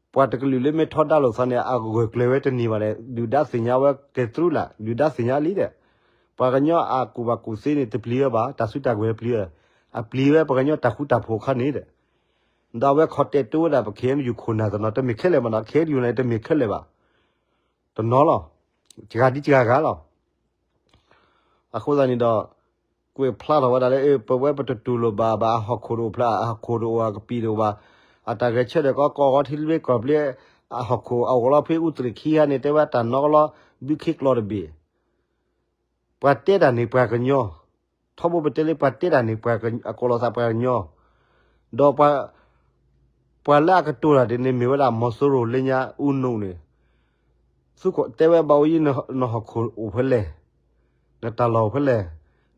ပှၤတကလုာ်လၢမ့ၢ်ထီဒါလိာ်သးန့ၣ် အဂၢၢ်ကျၢၤဝဲတန့ၢ်ဘၣ်ဒီး ဒုၣ်ဒါသ့ၣ်ညါဝဲကဲသရူးလၢ် ဒုၣ်ဒါသ့ၣ်ညါလံဒီး ပှၤကညီအကူၣ်ဘၣ်ကူၣ်သ့န့ၣ် တပျံၤဝဲဘၣ် တၢ်စုတၢ်ကဝဲၤတပျံၤဝဲ, အပျံၤဝဲပှၤကညီတၢ်ဃူတၢ်ဖိးအခါန့ၣ်ဒီး ဒီးအဝဲခီၣ်တဲာ်တိဝဲဒၣ်ပ KNU ခိၣ်နၢ်တနီၤ တမ့ၢ်ခဲလၢာ်မးနီၤ KNU န့ၣ် တမ့ၢ်ခဲလၢာ်ဘၣ် တနီၤလီၤ, စှၤဒ်စှၤဂၤလီၤ. အဃိသတးန့ၣ်ဒီး ကွဲးဖျါထီၣ်ဝဲဒၣ်လၢ ပဝဲပတတူၢ်လိာ်ဘၣ်ဘၣ် အဟီၣ်ခိၣ်တအိၣ်ဖျါ အဟီၣ်ခိၣ်တအိၣ် အကပံာ်တအိၣ်ဘၣ်, အတၢ်ဂဲၤဆၢထၢၣ်ကီကီၢ်ထံသဘျ့ကီၢ်သဘျ့ အဟီၣ်ခိၣ်အအိၣ်လီၤ ဖဲအူသရ့ၣ်ခံဂၤန့ၣ် တဲဝဲတၢ်နီကလီ ဘုခ့ကျီတဘ့ၣ် ပှၤတဲတၢ်န့ၣ်ပှၤကညီ, ထီဘိပတဲလၢပှၤတဲတၢ်န့ၣ် အကိးလီၤသးပှၤကညီ, ဒီးပှၤလၢအကတိၤတၢ်ဒ်န့ၣ် မ့ၢ်ဝဲဒၣ်မီၤစိရိၤလၢညါ ဦးနု န့ၣ်, သုတဲဝဲဘၣ်အိၣ်ယံၤ နဟီၣ်ခိၣ်အိၣ်ဖဲလဲၣ်, နတၢ်လီၢ်အိၣ်ဖဲလဲၣ်,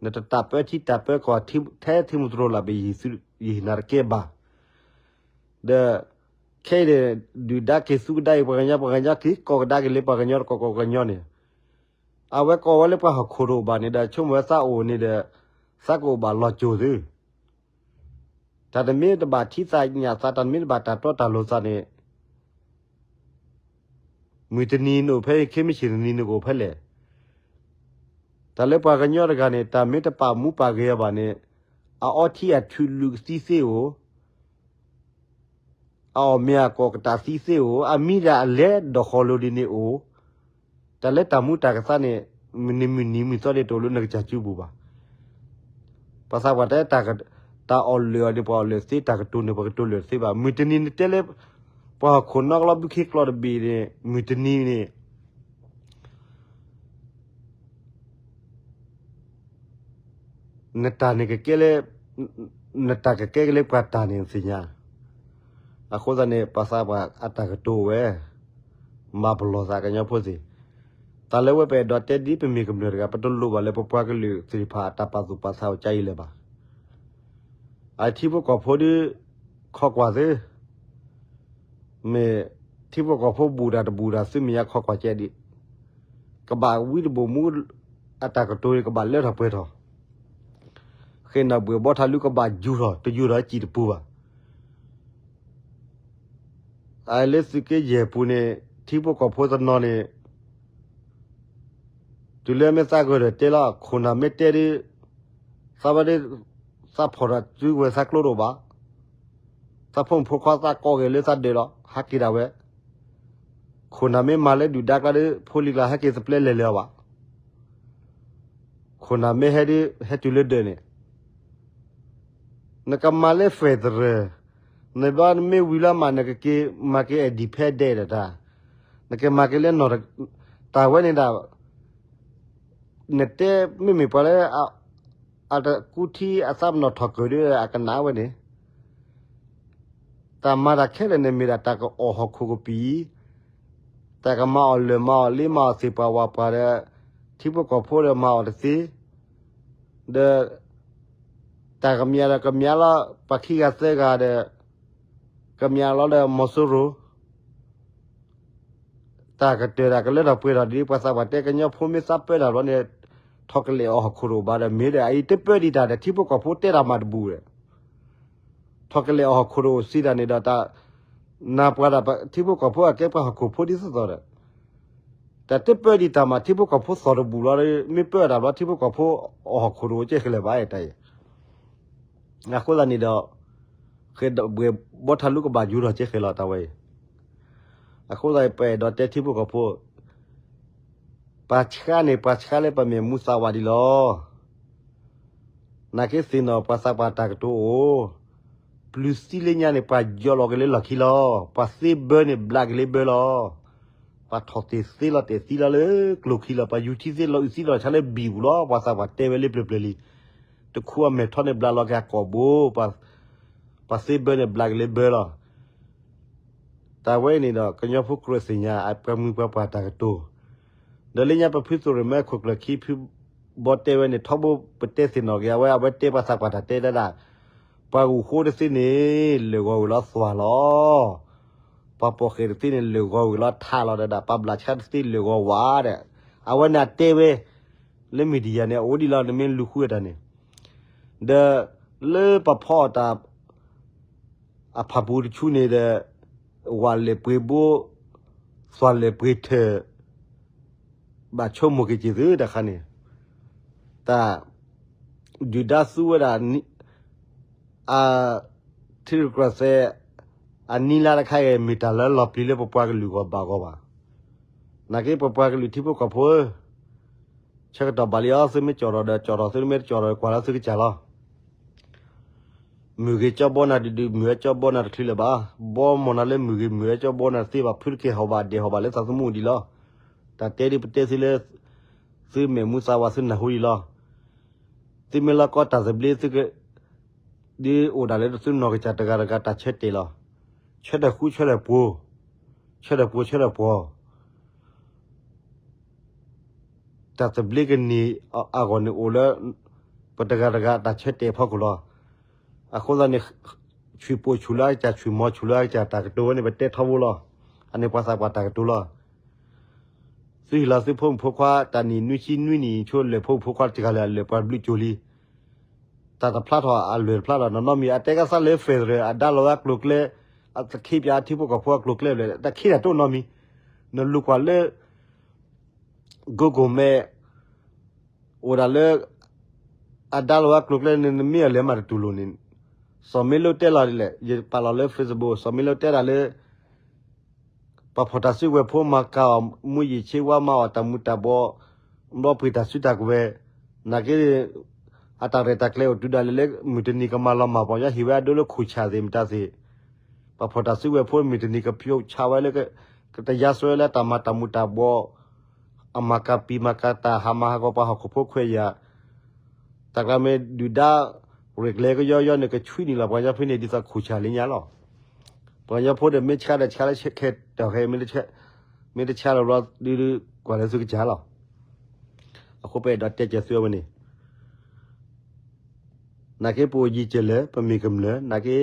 နတတၢ်ပၢထံတၢ်ပၢကီၢ် ထဲထံမူတရိၤလၢ်ဘၣ် ယဟ့ၣ်နၤတကဲဘၣ် ဒီး ခဲအံၤန့ၣ် ဒုၣ်ဒါက့ၤသူကဒါအံၤ ပှၤကညီ ပှၤကညီက့ၤကိးကဒါက့ၤလၢပှၤကညီတကီၢ်ကိးကညီန့ၣ်, အဝဲကိးဝဲလၢပှၤဟီၣ်ခိၣ်တအိၣ်ဘၣ်န့ၣ်ဒီး ဆိကမိၣ်ဝဲသးအိၣ်န့ၣ်ဒီး သးကအိၣ်ဘၣ်လီၤစိၤသု, တၢ်တမ့ၢ်တဘၣ်ထံသးညၣ်သး တၢ်တမ့ၢ်တဘၣ်တၢ်တီတၢ်လိၤသးန့ၣ် မုၢ်တနံၤနအိၣ်ဖဲ ခ့မ့ၢ်ဆ့ၣ်တနံၤနကအိၣ်ဖဲလဲၣ်. တၢ်လၢပှၤကညီတဂၤန့ၣ် တၢ်မ့ၢ်တပာ်မူပာ်ဂဲၤအီၤဘၣ်န့ၣ် အအီထံအထုးလုၢ်သံသ့အိၣ်, အအီၣ်မ့ၤအကိာ်ကတၢၢ်သံသ့အိၣ်, အမံဒၣ်အလဲၤဒီးဃီၤလိၤဒ်န့ၣ်အိၣ်, တၢ်လၢတၢ်မူတၢ်ကသါန့ၣ် မုၢ်နံၤမုၢ်နံၤမုၢ်သီန့ၣ် တအိၣ်လၢနကစၢ်စုပူၤဘၣ်. ပှၤသးပှၢ်တဲ တၢ်အီၣ်လၢာ်အီၤန့ၣ် ပှၤအီၣ်လၢာ်သ့, တၢ်ကတိၤန့ၣ် ပှၤကတိၤလၢာ်သ့ဘၣ်. မုၢ်တနံၤနတဲလၢ ပှၤဟီၣ်ခိၣ်နီကလီဘုခ့ကျီတဘ့ၣ်န့ၣ် မုၢ်တနံၤန့ၣ် နတၢ်န့ၣ်ကကဲလၢ နတၢ်ကကဲက့ၤလၢပှၤတၢ်န့ၣ်သ့ၣ်ညါ. အဃိသတးန့ၣ် ပှၤသးပှၢ်အတၢ်ကတိၤဝဲ မၤပလီၢ်သးကညီဖိသ့ၣ်, တၢ်လၢဝဲပအဲၣ်ဒိးတဲဒ်ပမ့ၢ်ကမျၢၢ်တဂၤ ပတလိၣ်ဘၣ်လၢပပှၤကလုာ်သ့ၣ်တဖၣ်အတၢ်ပာ်သူၣ်ပာ်သးအိၣ်ကါအံၤလၢၤဘၣ်. အထံဖိကီၢ်ဖိဒီး ခိးကွၢ်သ့, မ့ၢ်ထံဖိကီၢ်ဖိဘူးတၢ်တဘူးတၢ် သုမ့ၢ်ညါခိးကွၢ်ကဲဒံး, ကဘၣ်ဝံတဘိၣ်မူ အတၢ်ကတိၤန့ၣ် ကဘၣ်လၢထီၣ်ပှဲၤထီၣ်, ဃ့ၢ်နီၣ်ဘှံးဘီထါလူကဘၣ်ယူၤထီၣ် တယူၤထီၣ်စံၣ်တပူၤဘၣ်. အလၢသုးက့ယဲၢ်ပူၤန့ၣ် ထံဖိကီၢ်ဖိတနီၤန့ၣ် တုၤလၢမ့ၢ်သးဂၢၢ်ဒီးတဲလီၤ ခိၣ်နၢ်မ့ၢ်တဲဒ် သးဝဲဒ် သးဖီၣ်ဒီးစုကဝဲၤသးကျိတအိၣ်ဘၣ်, သးဖိမုၣ်ဖိခွါသးကိးဂဲၤလၢသးဒၢးလီၤ ဟးက့ၤဒၣ်ဝဲ, ခိၣ်နၢ်မ့ၢ်မၤလၢဒုၣ်ဒါကျါဒီး ဖိလံၤကျါဟဲက့ၤသပျဲလဲၤလၢၤအီၤဘၣ်. ခိၣ်နၢ်မ့ၢ်ဟဲဒ် ဟဲတုၤလၢဒၢးန့ၣ် နကမၤလၢ federal နဘၣ်နမ့ၢ်ဝံၤလီၤမး နကက့ၤမၤက့ၤ independent ဒီးတၢ်, နကမၤက့ၤလၢနီၢ် တၢ်ဝဲန့ၣ်ဒၣ် နတဲမ့မ့ၢ်ပှၤလၢ အတကူထံအသးပနီၣ်ထီၣ်ကၢၢ်ဒီးအကနၣ်ဝဲန့ၣ်, တၢ်မၤတၢ်ခဲလၢာ်န့ၣ်မ့ၢ်ဒၣ်တၢ်ကအီၣ်ဟီၣ်ခိၣ်ကပံာ်, တၢ်ကမၤအီၣ်လၢၢ်မၤအီၣ်လ့မၤအီၣ်သ့ၣ်ပှၢ်ဝၣ်ပှၢ်ဒီး ထံဖိကီၢ်ဖိဒီးမၤအီၣ်တသ့, ဒီး တၢ်ကမၠးဒီးကမၠးလီၤ ပှၤခံဂၤသၢဂၤဒီး ကမၠးလီၤဒီးမီၤစိရိၤ တၢ်ကတၢၢ်တၢ်ကလၢထီၣ်ပှဲၤထီၣ်ဒ်ပှၤသးပှၢ်တဲ ကညီဖိမ့ၢ်သးပၢတၢ်ဘျီန့ၣ် ထီၣ်ကလဲာ်အီၣ်ဟီၣ်ခိၣ်တအိၣ်ဘၣ်ဒီး မ့ၢ်ဒီးအအံၤတပၢဒံးတၢ်ဒီး ထံဖိကီၢ်ဖိတဲတၢ်မၤတဘူၣ်ဒီး ထီၣ်ကလဲာ်အီၣ်ဟီၣ်ခိၣ်တအိၣ်စံးတၢ်န့ၣ်ဒီး တၢ်နၢ်ပှၤဒၣ်ထံဖိကီၢ်ဖိအကဲပှၤဟီၣ်ခိၣ်ဖိဒ်သိးသိးဒီး တၢ်တပၢဒံးတၢ်မး ထံဖိကီၢ်ဖိသီၣ်တဘူၣ်လီၤ, မ့ၢ်ပၢတၢ်ဘျီ ထံဖိကီၢ်ဖိအီၣ်ဟီၣ်ခိၣ်တအိၣ်ကဲဃဲလၢၤဘၣ်တၢ်အံၤ, အဃိသတးန့ၣ်ဒီး ဃဲၤဘှဲၣ်ဘီထါလူကဘၣ်ယူၤထီၣ်ကဲဃဲလီၤတၢ်ဝဲအံၤ, အဃိသတးပအဲၣ်ဒိးတဲထံဖိကီၢ်ဖိ ပှၤဆှါန့ၣ် ပှၤဆှါလၢပမဲာ်မူသးဝးဒံးလီၤ. နာ်က့သ့ၣ်နီၣ်ပှၤသးပှၢ်တၢ်ကတိၤအိၣ်, ပျုၤသံလၢညါန့ၣ် ပှၤယီၤလီၤက့ၤလၢလီၢ်ခံလီၤ. ပှၤသ့ဘၢန့ၣ် ဘျးက့ၤလၢဘၢလီၤ. ပှၤထီၣ်တ့ၢ်သ့လီၤတဲာ်သံလီၤလၢကျိၣ်ခံလီၤ. ပှၤယူၤထံသ့လီၤအုးသံလီၤဆါလၢဘံၣ်ပူၤလီၤ. ပှၤသးပှၢ်တဲဝဲလၢပျၢၤပျၢၤလံ, တခူအမဲာ်ထီၣ်န့ၣ်ဘျးလီၤက့ၤအကိာ်ဘိ, ပှၤသ့ဘၢန့ၣ် ဘျးက့ၤလၢဘၢလီၤ. တၢ်ဝဲအံၤန့ၣ်ဒီး ကညီဖိကြၢးသ့ၣ်ညါ အပှၤမုၢ်ပှၤပှၢ်တၢ်ကတိၤ, ဒီးလၢညါပဖုသိၣ်ရ့ၣ်မ့ၢ်ခိၣ်ကျၢၢ်ခံဖုဘီတဲဝဲန့ၣ် ထီဘိပတဲသ့ၣ်နီၣ်က့ၤအဝဲ အဝဲတဲပှၤသးပှၢ်တၢ်တဲဒၣ်ဒၣ်, ပှၤဂုာ်ဃိတသ့န့ၣ် လၢာ်ဂီၤဝံၤလီၤသွၣ်လီၤ. ပှၤပိာ်ဃဲၣ်တသ့န့ၣ် လၢာ်ဂီၤဝံၤလီၤထးလီၤဒၣ်ဒၣ်, ပှၤဘျးဆှါတသ့လၢာ်ဂီၤဝါဒၣ်, အဝဲန့ၣ်အတဲဝဲ လၢ media န့ၣ် အအိၣ်ဒံးလီၤ နမ့ၢ်လူၤဃုတၢ်န့ၣ်, ဒီးလၢပဖီအီၣ်တၢ် အဖၣ်ပူၤတဆူန့ၣ်ဒီး ဝၣ်လဲၣ်ပှ့ၤဘိ, သွၣ်လဲၣ်ပှ့ၤထၢၣ်, ဘၣ်ဆိကမိၣ်က့ၤက့ၤသုတခါန့ၣ်, တၢ် ဒုၣ်ဒါသူဝဲဒၣ် အ ထံရူၢ်ကီၢ်သဲး အနံၤလါတခါအံၤ မ့ၢ်တၢ်လၢလီၤပျံၤလၢပပှၤကလုာ်ဂီၢ်ဘၣ်ဂီၢ်ဘၣ်. နာ်က့ပပှၤကလုာ်ထံဖိကီၢ်ဖိဧၢ, ဆၢကတီၢ်ဘၣ်လံအီၤ သုမ့ၢ်ကၠီၣ်ထီၣ်ဒီးကၠီၣ်ထီၣ် သုမ့ၢ်တကၠီၣ်ထီၣ်ဒီးကွၢ်လၢသုကစၢ်လီၤ. မုၢ်ဂ့ၤကၠီဘီနၤတဒုး မုၢ်ဝဲကၠီဘီနၤတချုးလၢၤဘၣ်. ဘီမီၢ်နၤလၢမုၢ်ဂ့ၤ မုၢ်ဝဲကၠီဘီနၤတသ့ဘၣ်. ဖုတက့ၤဟီၣ်ဘၣ်ဒဲးဟီၣ်ဘၣ်လၢသးသမူဒံးလီၤ. တၢ်တဲဒ်ပတဲသုလၢ သုမဲာ်မူသးဝးသုနၢ်ဟူဒံးလီၤ. သုမ့ၢ်လီၤကီတၢ်သဘျ့သုက ဒ်အိၣ်ဒၣ်လၢသုနီၢ်ကစၢ်တဂၤတဂၤတၢ်ဆၢတဲာ်လီၤ. ဆၢထၢၣ်ဃူဆၢထၢၣ်ပှိၤ, ဆၢထၢၣ်ပှိၤဆၢထၢၣ်ပှီၤ တၢ်သဘျ့ကန့ၢ်အဂီၢ်န့ၣ်အိၣ်လၢ ပတဂၤတဂၤတၢ်ဆၢတဲာ်ဖီခိၣ်လီၤ. အဃိသတးန့ၣ် ဆွံၣ်ပိာ်ဆူၣ်လၢအကစၢ် ဆွံၣ်မီၤဆူၣ်လၢအကစၢ်တၢ်ကတိၤဝဲန့ၣ် ပတဲထီဘိလီၤ. အန့ၣ်ပှၤသးပှၢ်တၢ်ကတိၤလီၤ. သုဟ့ၣ်လီၤသုဖိမုၣ်ဖိခွါတၢ်နံၣ်နွံဆံနွံနံၣ် ဆိလၢာ်ဖိမုၣ်ဖိခွါတဂၤလၢာ် အလၢာ်ပှၤဘျုးကၠိလံ. တၢ်တဖျါထီၣ်အလၢာ်တဖျါထီၣ်နီၢ်နီၢ်မံၤ အတဲကသးလၢ federal အဒါလီၤဝဲအကျိၤကျဲ အသခ့ပၠးထံဖိကီၢ်ဖိအကျိၤကျဲဘျဲၣ် တၢ်ခံးတၢ်တအိၣ်နီတမံၤ. နလူၤကွၢ်လၢ Google Map အိၣ်ဒၣ်လၢ အဒါလီၤဝဲအကျိၤကျဲန့ၣ် နမ့ၢ်အလဲၤမးတတူၢ်လိာ်န့ၣ် စီၤမ့လိတဲလီၤဒ်လဲၣ် ယပာ်လီၤလၢ Facebook စီၤမ့လိတဲဒၣ်လၢ ပှၤဖီၣ်တၢ်စုကဝဲၤဖိမၤကၤအီၤ မူးယစ်ဆေးဝါးမၤအီၤ တၢ်မူၤတၢ်ဘှီး ဘျီပှ့ၤတၢ်စုတၢ်ကဝဲၤ နာ်က့ အတၢ်ရဲၣ်တၢ်ကျဲၤအိၣ်တုၤဒၣ်လဲာ်လၢ မုၢ်တနံၤကမၤလီၤမၢ် ပှၤကညီဟ့ၣ်ဝဲအဒိလၢခိၣ်ဆၣ်သ့ၣ်မတၤသ့ၣ် ပှၤဖီၣ်တၢ်စုကဝဲၤဖိ မုၢ်တနံၤကဖျိးဆါဝဲလၢ ကတယါစွဲလၢတၢ်မၤတၢ်မူၤတၢ်ဘှီး အမၤကၤပံၤမၤကၤတၢ် ဟးမၤဟးဂီၤပှၤဟီၣ်ခိၣ်ဖိခွဲးယာ် တၢ်ကျါမ့ၢ်ဒုၣ်ဒါ ရဲၣ်ကျဲၤကယီယီန့ၣ် ကဆွံနုာ်လီၤပှၤကညီဖိန့ၣ် ဒ်သိးခိၣ်ဆၣ်လၢညါလီၤ. ပှၤကညီဖိဒီးမ့ၢ်ဆါဒီးဆါလၢခဲတီၢ်ခဲ မ့ၢ်တဆါလီၤဘျီဒုး ကွၢ်လၢသုကစၢ်လီၤ. အဃိပအဲၣ်ဒိးတဲကဲသုအဝဲန့ၣ် နာ်က့ပအိၣ်ယံၤကဲလၢာ် ပမ့ၢ်ကမျၢၢ် နာ်က့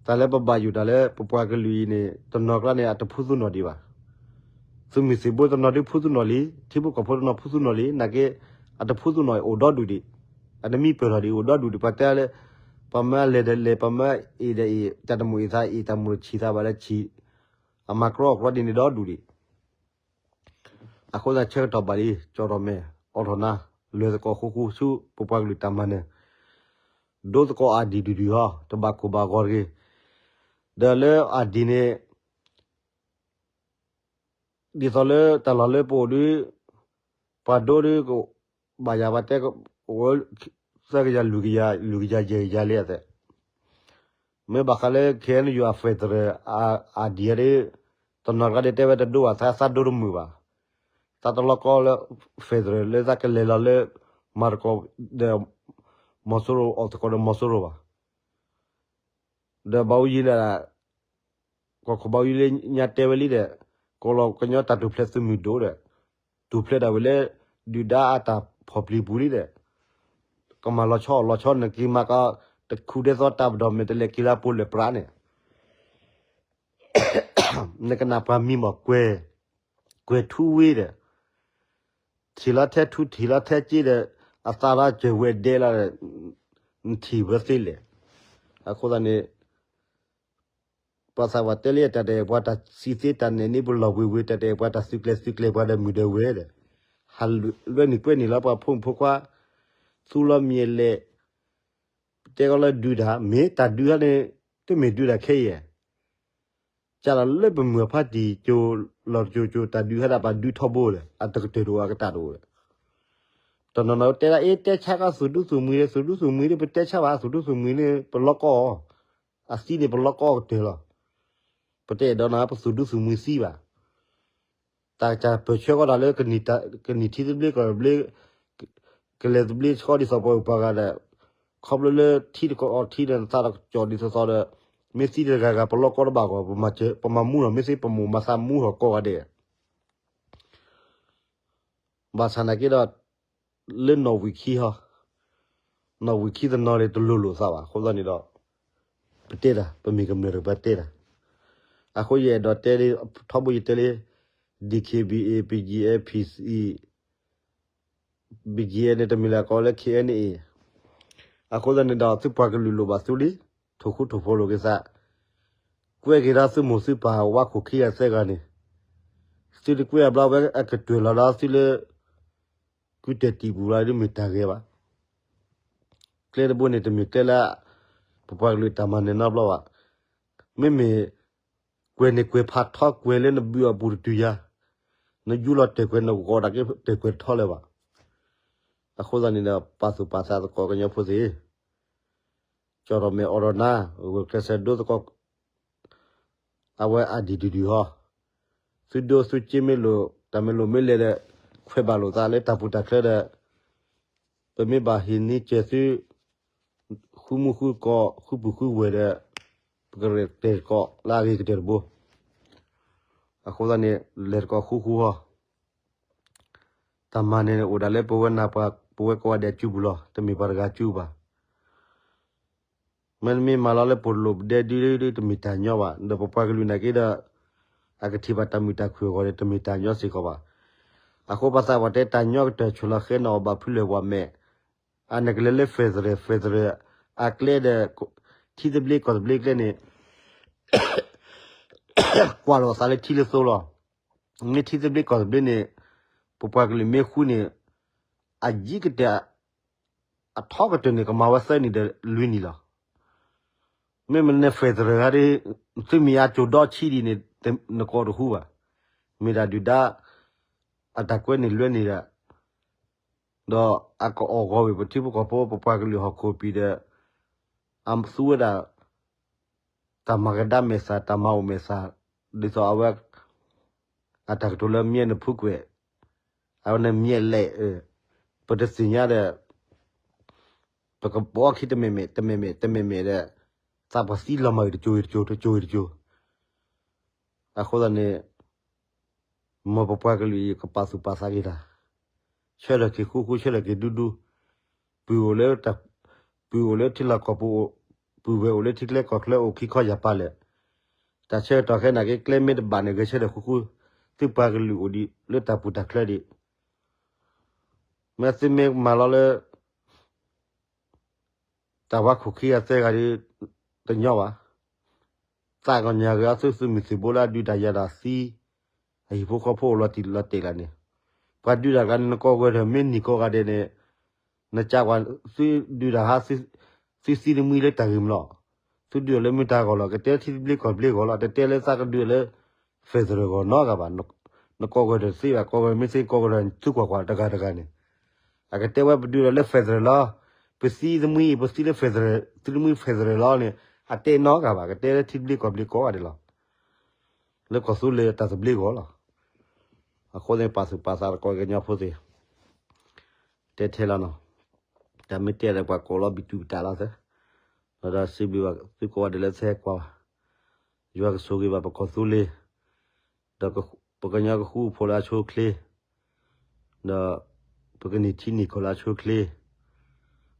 တၢ်လၢပဘၣ်ယိၣ်တၢ်လၢပပှၤကလုာ်အံၤန့ၣ် တနီၤကျါန့ၣ် အတဖှူသုနီၣ်ဒံးဘၣ်. သုးမုၢ်သံၣ်ဘိတနီၤဒုးဖှူသုနီၣ်လံ, ထံဖိကီၢ်ဖိတနီၤဖှူသုနီၣ်လံ, နာ်က့ အတဖှူသုနီၣ်အိၣ်ဒီဒူၣ်ဒံး, အတမံပၢၢ်ထီၣ်ဒံးအိၣ်ဒီဒူၣ်ဒံး, ပှၤတဲလၢ ပှၤမၢအလဲၤဒီးလဲၤ, ပှၤမၢအအ့ၣ်ဒီးအ့ၣ်, တၢ်တမုာ်အ့ၣ်သးအ့ၣ်, တၢ်မုာ်တဆံးသးဘၣ်လၢဆံး အမၤကြီအီၣ်ကြီဒ်န့ၣ်ဒီဒူၣ်ဒံး. အဃိသတးဆၢကတီၢ်ဘၣ်လံ ကၠီၣ်ထီၣ်မဲာ် အိးထီၣ်နါ လဲၤသကိးဃူဃူဆူ ပပှၤကလုာ်တၢ်မၤနၢၤ ဒိသကိးအဒံၣ်ဒုၣ်ဒုၣ်ဟီ တဘၣ်ကိၢ်ဘၣ်ဂီၤတဂ့ၤ. ဒီးလၢအဒံၣ်န့ၣ် ဒ်သိးလၢတၢ်လီၢ်လၢပအိၣ်ဒုး ပှၤဒိဒုး ဘၣ်ယၤဘၣ်တဲ သၢကယၤ လွံၢ်ကယၤ လွံၢ်ကယၤယဲၢ်ကယၤလံအသး မ့ၢ်ဘၣ်ဃးလၢ ခဲအံၤယူၤ အ federal အဒံၣ်ဒုး တနီၤတဂၤဒုးတဲဝဲတဒိဘၣ် သးသးဒိတမုာ်ဘၣ်. သးတလီကီလၢ federal လၢသးကလဲၤလီၤလၢ မၤသကိးဒီး မီၤစိရိၤ အီၣ်သကိးဒီးမီၤစိရိၤဘၣ်. ဒီးဘၣ်အူယံၤလၢ ကီၢ်ခိၣ်ဘၣ်အူယံၤလၢညါတဲဝဲလံဒီး ကီၢ်လီၤကညီတၢ်ထူၣ်ဖျဲးသုးမုၢ်ဒိၣ်ဒီး ထူၣ်ဖျဲးဒၣ်ဝဲလၢ ဒုၣ်ဒါအတၢ်ဖီၣ်ပျံၤပူၤလံဒီး ကမၤလီၤဆီအီၣ်လီၤဆီ နက့ၤမၤကီး တခူၣ်ဒဲသိးတၢ်ပဒီၣ်မဲာ် တလဲၤက့ၤလၢပူၤလၢပြးန့ၣ် နကနၣ်ပှၤမံမီၢ် ကွဲၤထူဝ့ဒီး ထံၣ်လီၤထဲထူ ထံၣ်လီၤထဲက့ဒီး အသးလီၤစၢၤဝဲဒဲလီၤဒီး နထံၣ်ဝဲသ့လဲၣ်. အဃိသတးန့ၣ် ပှၤသးပှၢ်တဲလံ တၢ်တအဲၣ်ပှၤတၢ်စံးသ့ တၢ်နဲၣ်န့ၢ်ပလီၢ်ဝ့ၤဝ့ၤ တၢ်တအဲၣ်ပှၤတၢ်သုးကျဲၤသုးကျဲၤပှၤဒီးမုၢ်ဒီးဝဲဒီး ဟးလွဲနုာ်ကွဲနုာ်လီၤပှၤဖိမုၣ်ဖိခွါ သူလီၤမံၤလဲၣ် တဲကီးလၢဒုးတၢ် မ့ၢ်တၢ်ဒုးဟါန့ၣ် တမ့ၢ်ဒုးတၢ်ခဲအံၤ ကၢ်လီၤလၢပမုၢ်အဖါတံၢ်ကၠိ လီၤကၠိကၠိ တၢ်ဒုးဟါဒၣ်ပှၤဒုးထီဘိဒီး အတကတၢၢ်တအိၣ် အကတၢၢ်တအိၣ်ဒီး တနီၤနီၤတဲဒၣ် အ့ တဲဆါကီးသူၣ်ဒူသူၣ်မှံၤ သူၣ်ဒူသူၣ်မှံၤဒီး ပတဲဆါဘၣ် သူၣ်ဒူသူၣ်မှံၤန့ၣ် ပလီကီအီၤ အသံန့ၣ် ပလီကီအီၤကတၢၢ်လီၤ. ပတအဲၣ်ဒိးနၤ ပသူၣ်ဒူသူၣ်မှံၤသံဘၣ်. တၢ်ကပၢၢ်ဆၢကီးတၢ်လၢ ကနံၣ်ထံသဘျ့ကီၢ်သဘျ့ ကလဲၤသဘျ့ဆှီဒ်သိးပှၤဂုၤပှၤဂၤဒီး ခီဖျိလၢထံတကအီထံဒီး နသးတကစီၣ်ဒ်သိးသိးဒီး မ့ၢ်သံတဂၤဂၤ ပလီကီတဘၣ်ဂီၢ် ပမၤမူထီၣ် မ့ၢ်သ့ပမိၢ်မၤသးမူထီၣ်ကိးဂၤဒဲး ဘၣ်ဆၣ်နာ်က့ဒီး လၢနီၣ်ဝံာ်ခံဟီ နီၣ်ဝံာ်ခံတနီၤန့ၣ်တလိၤလိာ်သးဘၣ်. အဃိသတးန့ၣ်ဒီး ပတဲတၢ် ပမ့ၢ်ကမျၢၢ်တကပၤတဲတၢ်. အဃိယအဲၣ်ဒိးတဲလံ ထီဘိယတဲလံ DKBA BGF PC BGF န့ၣ် တမ့ၢ်လၢကိးလၢ KNA အဃိသတးန့ၣ်ဒီး သုပှၤကလုာ်လိၣ်ဘၣ်သုလံ ထိၣ်ဃူထိၣ်ဖိးလိာ်က့ၤသး ကွဲက့ၤဒီးသုမိၢ်သုပၢ်ဝါခိၣ်ခံဂၤသၢဂၤန့ၣ် သုတကွဲအဘျီဝဲအကတၢၢ်လီၤဒီးသုလၢ ကုတဲာ်တံာ်ပူၤလီၤ ဒ်မ့ၢ်တၢ်ဂ့ၤဘၣ်. ကျဲတဘိန့ၣ် တမ့ၢ်ကျဲလၢ ပပှၤကလုာ်တၢ်မၤနၢၤနီတဘျီဘၣ်. မ့မ့ၢ် ကွဲးန့ၣ်ကွဲးဖးထီကွဲးလၢနဘုးအပူၤတတုၤယၤ, နယူလီၤတဲာ်ကွဲး နဂီၤဒၣ်က့တဲာ်ကွဲးထီလၢၤဘၣ်. အဃိသတးန့ၣ်ဒီး ပာ်သူၣ်ပာ်သးသကိးကညီဖိသ့ၣ်, ကၠီၣ်ထီၣ်မဲာ်အိးထီၣ်နါ, ဂုာ်ကျဲးစၢးဒိသကိး အဝဲအဒံၣ်ဒုၣ်ဒုၣ်ဟီ, သုဒိသုက့မ့ၢ်လိာ် တၢ်မ့ၢ်လိာ်မ့ၢ်လဲၣ်ဒီး ခွဲးဘၣ်လိာ်သးလၢတၢ်ပူၤတၢ်ချၢဒီး ပမ့ၢ်ဘၣ်ဟ့ၣ်န့ၢ်စၢၤသု ဃုမူဃုကီး ဃုပူၤဃုဝဲၢ်ဒီး ပကရဲၣ်တဲာ်သကိးလၢအဂ့ၤကတၢၢ်တဘိ. အဃိသတးန့ၣ် လဲၤသကိးဃူဃူဟီ, တၢ်မၤနၢၤန့ၣ်အိၣ်ဒၣ်လၢပဝဲနၤပှၤ ပဝဲကိးဂၤဒဲးအစုပူၤလီၤ. တမ့ၢ်ပှၤတဂၤအစုဘၣ်. မ့တမ့ၢ်မၤလီၤလၢပလိာ်ပဒဲဒုဒု တမ့ၢ်တၢ်ညီဘၣ်. ဒီးပပှၤကလုာ်နာ်က့ဒီး အကထံၣ်ဘၣ်တၢ်မုာ်တၢ်ခုၣ်အဂီၢ်ဒီး တမ့ၢ်တၢ်ညီစ့ၢ်ကီးဘၣ်. အဃိပှၤသးပှၢ်တဲတၢ်ညီကတၢၢ် ဆိၣ်လီၤဃဲနီၣ်အီၣ်ဘၣ်ဖုလဲၣ်ဝဲမဲာ်, အန့ၣ်ကလဲၤလၢ federal federal အကျဲဒီး ထံသဘျ့ကီၢ်သဘျ့ကျဲန့ၣ် ကွၢ်လိာ်အသးလၢထံလၢသိလီၤ. မ့ၢ်ထံသဘျ့ကီၢ်သဘျ့န့ၣ် ပပှၤကလုာ်မ့ၢ်ဃုန့ၣ် အယံၤကတၢၢ် အထီကတၢၢ်န့ၣ် ကမၤဝဲသၢနံၣ်ဒီးလွံၢ်နံၣ်လီၤ. မ့မ့ၢ်န federal ဂၤဒီး သုမ့ၢ်အစိၣ်ဒီဆံးဒ်န့ၣ် နကိးတဃူဘၣ်. မ့ၢ်ဒၣ်ဒုၣ်ဒါ အတၢ်ကွဲန့ၢ်လွဲန့ၢ်ဒၣ် ဒီးအကအီၣ်ဂီၤဝဲပထံဖိကီၢ်ဖိ ပပှၤကလုာ်ဟီၣ်ခိၣ်ပံၤဒီး အသူဝဲဒၣ် တၢ်မၤကဒါမဲာ်သၣ် တၢ်မၤအိၣ်မဲာ်သၣ် ဒ်သိးအဝဲ အတၢ်ကတိၤလၢမ့ၢ်နဖုကွဲး အဝဲန့ၣ်မ့ၢ်လဲၣ် ပတသ့ၣ်ညါဒီး ပကပအီခံတမ့ၢ်မ့ၢ် တမ့ၢ်မ့ၢ် တမ့ၢ်မ့ၢ်ဒီး သးပှၢ်သံလီၤမၢ်ဂ့ၤတကၠိဂ့ၤတကၠိ တကၠိဂ့ၤတကၠိ. အဃိသတးန့ၣ် မ်ပပှၤကလုာ်အံၤ ကပာ်သူၣ်ပာ်သးက့ၤတၢ်, ဆၢထၢၣ်က့ၤဃူဃူ ဆၢထၢၣ်က့ၤဒူဒူ, ပုၢ်အိၣ်လၢ ပုၢ်အိၣ်လၢထံလီၢ်ကီၢ်ပူၤ, ပုၢ်ဝဲၢ်အိၣ်လၢထံကျဲကီၢ်ချၢ အိၣ်ခံခီယၢ်ပၤလဲၣ်. တၢ်ဆၢကတီၢ်ခဲအံၤနာ်က့ ကျဲမ့ၢ်တဘၣ်န့ၣ် ဂဲၤဆၢထၢၣ်ဃူဃူ, သုပှၤကလုာ်အိၣ်ဒံးလၢတၢ်ပူၤတၢ်ချၢဒံး. မ့ၢ်သုမ့ၢ်မၤလီၤလၢ တၢ်ဝါခိၣ်ခံဂၤသၢဂၤဒီး တညီဘၣ်. သးကညီၤဂ့ၤအီၤ သုသုးမုၢ်သံၣ်ဘိလၢအဒုးတၢ်ယၤဒီးသံ, အဟံၣ်ဖိဃီဖိအိၣ်လီၤတံၢ်လီၤတဲာ်လၢန့ၣ်, ပှၤဒုးတၢ်ကျါန့ၣ် နကိးဂၤဒဲး မ့ၢ်နံၣ်ကိးဂၤဒဲးန့ၣ်, နကးကွၢ် သုဒုးတၢ်ဟါ, သုသံတမှံလၢတၢ်ဂ့ၢ်မးလီၤ, သုဒုးအီၤလၢမ့ၢ်တၢ်ဂီၢ်လီၤ, ကတဲထံတဘျ့ကီၢ်တဘျ့ဂီၢ်လီၤ, တတဲလၢသးကဒုးအီၤလၢ federal ဂီၢ်နီတဂၤဘၣ်, နကိးဂၤဒဲးတသ့ဘၣ်, ကိးဂၤမ့ၢ်သ့ကိးဂၤဒဲး သုကွၢ်ကွၢ်တဂၤတဂၤန့ၣ် အကတဲဝဲပဒုးဒီးလၢ federal လီၤ, ပသံတမှံအံၤ ပသံလၢ federal, သံတမှံ federal လီၤန့ၣ် အတဲနီတဂၤဘၣ်, ကတဲလၢထံတဘျ့ကီၢ်တဘျ့ကိးဂၤဒဲးလီၤ, လၢကီၢ်သူလ့ၤတၢ်သဘျ့ဂီၢ်လီၤ. အဃိန့ၣ် ပာ်သူၣ်ပာ်သးသကိးကညီဖိသ့ၣ်, တဲထဲလီၤနီၤ, တၢ်မ့ၢ်တဲဒီးပှၤကိးလီၤဘံၣ်တူၢ်ဘံၣ်တၢ်လီၤသ့, ဒီးစံးဘျုးဘၣ်သုကိးဂၤဒဲးလၢသုဟဲကွၢ်, ယွၤကဆိၣ်ဂ့ၤဘၣ်ပကီၢ်သူလ့ၤ, ဒီးပကညီကဃုအဖှိၣ်လၢအဆိအချ့, ဒီးပကန့ၢ်ထံန့ၢ်ကီၢ်လၢအဆိအချ့,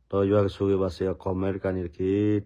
ဒီးယွၤကဆိၣ်ဂ့ၤဘၣ်စ့ၢ်ကီးကီၢ်အမဲရကၤန့ၣ်တက့ၢ်.